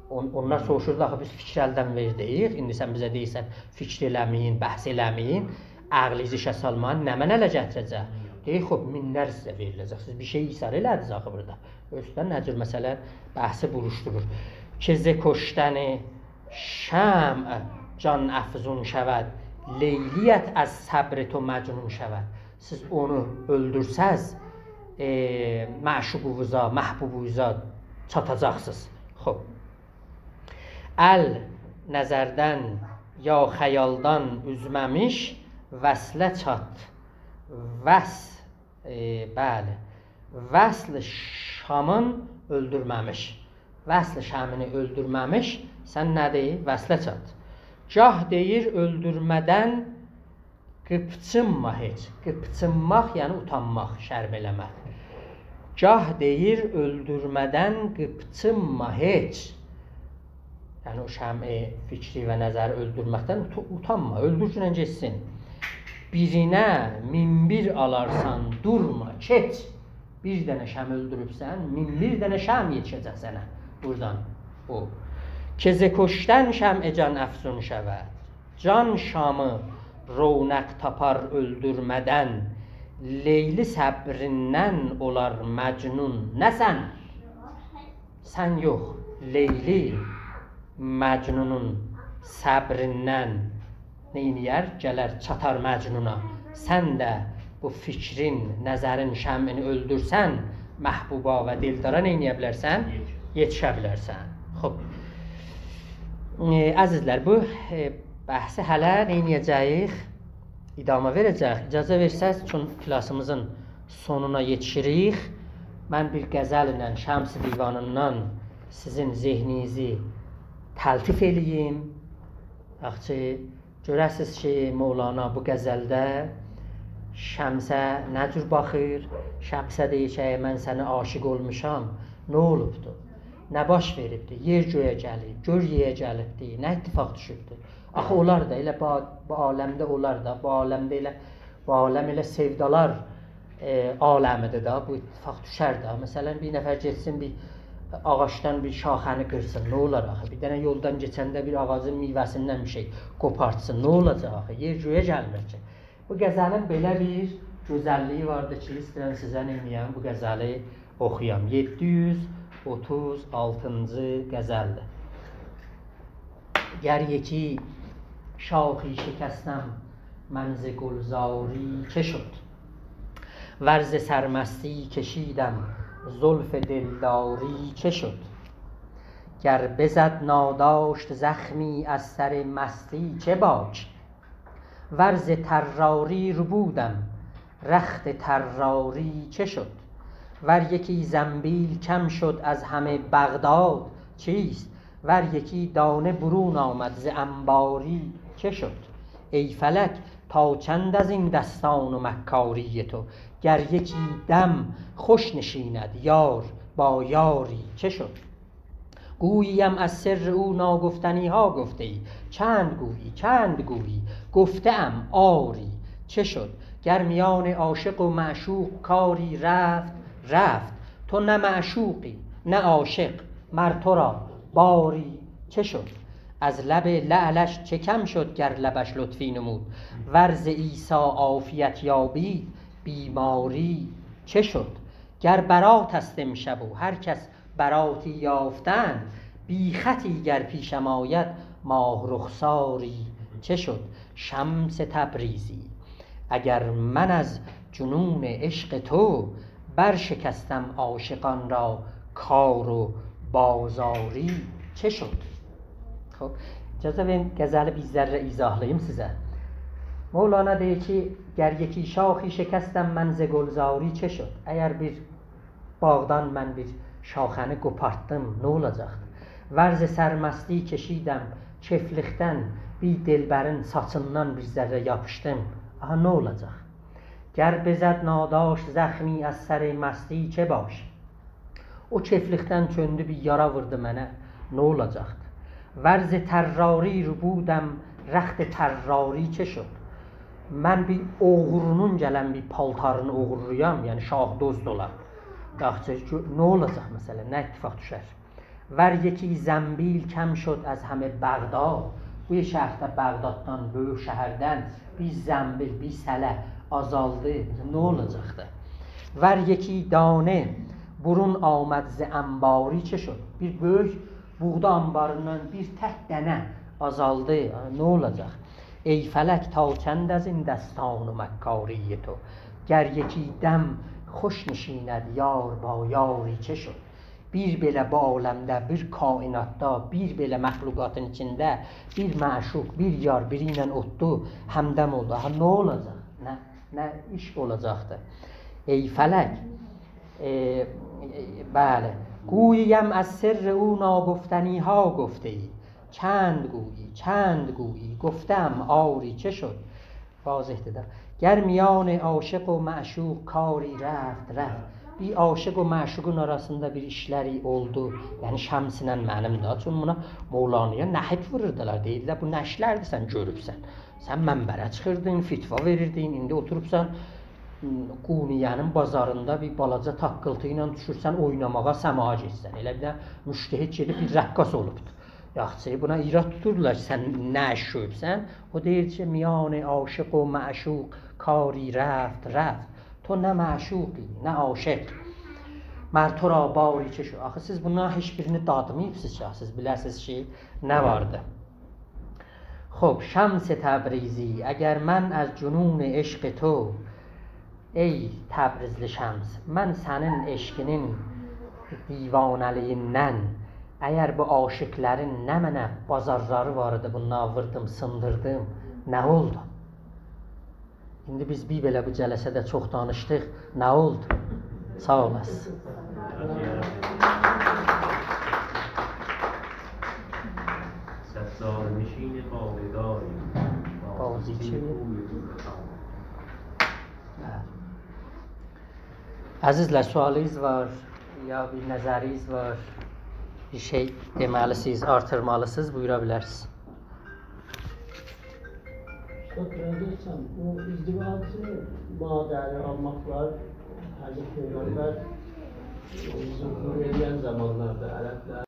اون-، اونلار سوروشوردو، آخی بیز فیکری الدن وئردیک. ایندی سن بیزه دئییرسن، فیکر ائله‌مه‌یین، بحث ائله‌مه‌یین، عقلینیزی ایشه سالمایین، نمنه اله گتیره‌جک؟ دئییر، خوب، مینلر سیزه وئریله‌جک. سیز بیر شئی ایثار ائله‌دینیز آخی بورادا. اؤزوندن نه جور مثلا بحثی بوروشدورور. «که ز کشتن شمع جان افزون شود، لیلی‌ات از صبر تو مجنون شود.» سیز اونو اؤلدورسز، ائ، معشوقونوزا، محبوبونوزا چاتاجاقسینیز. خوب. «ال نظردن یا خیالدان اوزمه‌میش، وصله چات.» وصل، ائ، بلی. «وصل شامین اؤلدورمه‌میش.» وصل شمعینی اؤلدورمه‌میش، سن نه‌دیر؟ وصله چات. «گاه دئییر اؤلدورمه‌دن قیپچینما هئچ.» قیپچینماق، یعنی اوتانماق، شرم ائله‌مک. «گاه دئییر اؤلدورمه‌دن قیپچینما هئچ.» یعنی او شمع فیکری و نظری اؤلدورمکدن اوت-، اوتانما، اؤلدورگینن گئتسین. «بیرینه مین بیر آلارسان، دورما، کئچ.» بیر دنه شمع اؤلدوروبسن، مین بیر دنه شمع یئتیشه‌جک سنه بورادان. او. «که ز کشتن شمع جان افزون شود.» جان شامی رونق تاپار اؤلدورمه‌دن، لیلی صبریندن اولار مجنون، نه سن؟ سن یوخ، لیلی مجنونون صبریندن نئینیر؟ گلر چاتار مجنونا. سن ده بو فیکرین، نظرین شمعینی اؤلدورسن، محبوبا و دلدارا نئینیه بیلرسن؟ یئتیشه بیلرسن. خوب. ائ، عزیزلر، بو، ائ، بحثی هله نئینیه‌جه‌ییک؟ ادامه وئره‌جه‌ییک. اجازه وئرسز، چون کلاسیمیزین سونونا یئتیشیریک، من بیر غزلله شمس دیوانیندان سیزین ذهنینیزی تلطیف ائله‌ییم. یاخشی، گؤره‌سیز کی، مولانا بو غزلده شمسه نه جور باخیر؟ شمسه دئییر کی، «اگر من سنه عاشق اولموشام، نه اولوبدو؟ نه باش وئریبدی؟ یئر گؤیه گلیب، گؤی یئره گلیبدی، نه اتفاق دوشوبدو؟» آخی اولار دا، ائله بو، بو عالمده اولار دا، بو عالمده ائله، بو عالم ائله سئودالار، ائ، عالمیدیر دا، بو اتفاق دوشر ده. مثلا، بیر نفر گئتسین، بیر آغاجدان بیر شاخه‌نی قیرسین، نه اولار آخی؟ بیر دنه یولدان کئچنده بیر آغاجین میوه‌سیندن بیر شئی قوپارتسین، نه اولاجاق آخی؟ یئر گؤیه گلمیر کی. بو غزلین بئله بیر گؤزللیگی واردی کی، ایسته‌ییرم سیزه نئینییم، بو غزلی اوخویام. یئددی یوز اوتوز آلتینجی غزلدیر. «گر یکی شاخی شکستم من ز گلزاری، چه شد؟ ور ز سرمستی کشیدم زلف دلداری، چه شد؟ گر بزد ناداشت زخمی از سر مستی، چه باک؟ ور ز طراری ربودم رخت طراری، چه شد؟ ور یکی زنبیل کم شد از همه بغداد، چیست؟ ور یکی دانه برون آمد ز انباری، چه شد؟ ای فلک، تا چند از این دستان و مکاری تو؟ گر یکی دم خوش نشیند یار با یاری، چه شد؟ گوییم از سر او ناگفتنی‌ها گفته‌ای، چند گویی، چند گویی، گفته‌ام آری، چه شد؟ گر میان عاشق و معشوق کاری رفت، رفت، تو نه معشوقی، نه عاشق، مر تو را باری چه شد؟ از لب لعلش چه کم شد گر لبش لطفی نمود؟ ور ز عیسی عافیت یابید، بیماری چه شد؟ گر برات است امشب و هر کس براتی یافته‌اند، بی‌خطی گر پیشم آید، ماه‌رخساری چه شد؟ شمس تبریزی، اگر من از جنون عشق تو برشکستم عاشقان را کار و بازاری چه شد؟ خوب، اجازه وئرین، غزلی بیر ذره ایضاحلاییم سیزه. مولانا دئییر کی، «گر یکی شاخی شکستم من ز گلزاری چه شد؟» اگر بیر باغدان من بیر شاخه‌نی قوپارتدیم، نه اولاجاقدی؟ «ور ز سرمستی کشیدم چفلکدن، بیر دلبرین ساچیندان بیر ذره یاپیشدیم، آها، نه اولاجاق؟» «گر بزد ناداشت زخمی از سر مستی چه باشد؟» او چفلکدن چؤندو، بیر یارا ووردو منه، نه اولاجاقدی؟ «ور ز طراری ربودم رخت طراری چه شد؟» من بیر اوغرونون گلن بیر پالتارینی اوغورلایام، یعنی شاه دزد اولام. یاخشی، گؤ-، نه اولاجاق مثلا، نه اتفاق دوشر؟ «ور یکی زنبیل کم شد از همه بغداد.» بو شهرده، بغداددان، بؤیوک شهردن بیر زنبیل، بیر سله آزالدی، نه اولاجاقدی؟ «ور یکی دانه برون آمد ز انباری چه شد؟» بیر بؤیوک بوغدا آنباریندان بیر تک دنه آزالدی، نه اولاجاق؟ «ای فلک، تا چند از این دستان و مکاری تو؟ گر یکی دم خوش نشیند یار با یاری چه شد؟» بیر بئله بو عالمده، بیر کائناتدا، بیر بئله مخلوقاتین ایچینده بیر معشوق، بیر یار بیری ایله اوتدو، همدم اولدو. آها، نه اولاجاق؟ نه، نه عشق اولاجاقدی؟ «ای فلک»، ائ، ائ، بلی. «گوییم از سر او ناگفتنی‌ها گفته‌ای، چند گویی، چند گویی، گفته‌ام آری چه شد؟» واضح‌دیر ده. «گر میان عاشق و معشوق کاری رفت، رفت.» بیر عاشق و معشوقون آراسیندا بیر ایشلری اولدو. یعنی شمسینن منیم ده. چونکی بونا، مولانایا نهیب ووروردولار. دئییردیلر: «بو نه ایشلردیر سن گؤروبسن؟ سن منبره چیخیردین، فتوا وئریردین، ایندی اوتوروبسان، م، قونیه‌نین بازاریندا بیر بالاجا تاققیلتی ایله دوشورسن اویناماغا، سماعا گئتسن. ائله بیر ده مجتهد گئدیب بیر رقاص اولوبدور.» یاخشی، بونا ایراد توتوردولار کی، سن نه ایش گؤروبسن؟ او دئییر کی، «میان عاشق و معشوق کاری رفت، رفت.» تو نه معشوقی، نه عاشق. «مر تو را باری چه شد؟» آخی سیز بونلارین هئچ بیرینی دادماییبسینیز کی، سیز بیله‌سینیز کی، نه واردی. خوب، «شمس تبریزی، اگر من از جنون عشق تو»، ای تبریزلی شمس، من سنین عشقینین دیوانه‌لیگیندن، اگر بو عاشقلرین نمنه بازارلاری وار ایدی، بونلاری ووردوم، سیندیردیم، نه اولدو؟ ایندی بیز بیر بئله بو جلسه‌ده چوخ دانیشدیق، نه اولدو؟ ساغ اولاسین. ستاره‌نشین باغداری، بازیچه. بلی. عزیزلر، سؤالینیز وار، یا بیر نظرینیز وار، بیر شئی دئمه‌لی‌سینیز، آرتیرمالی‌سینیز، بویورا بیلرسینیز. اوستاد، من دئییرسم، بو ازدواجی ماده‌نی آلماقلار، حضرت پیغمبر ظهور ائله‌ین زامانلاردا عربلر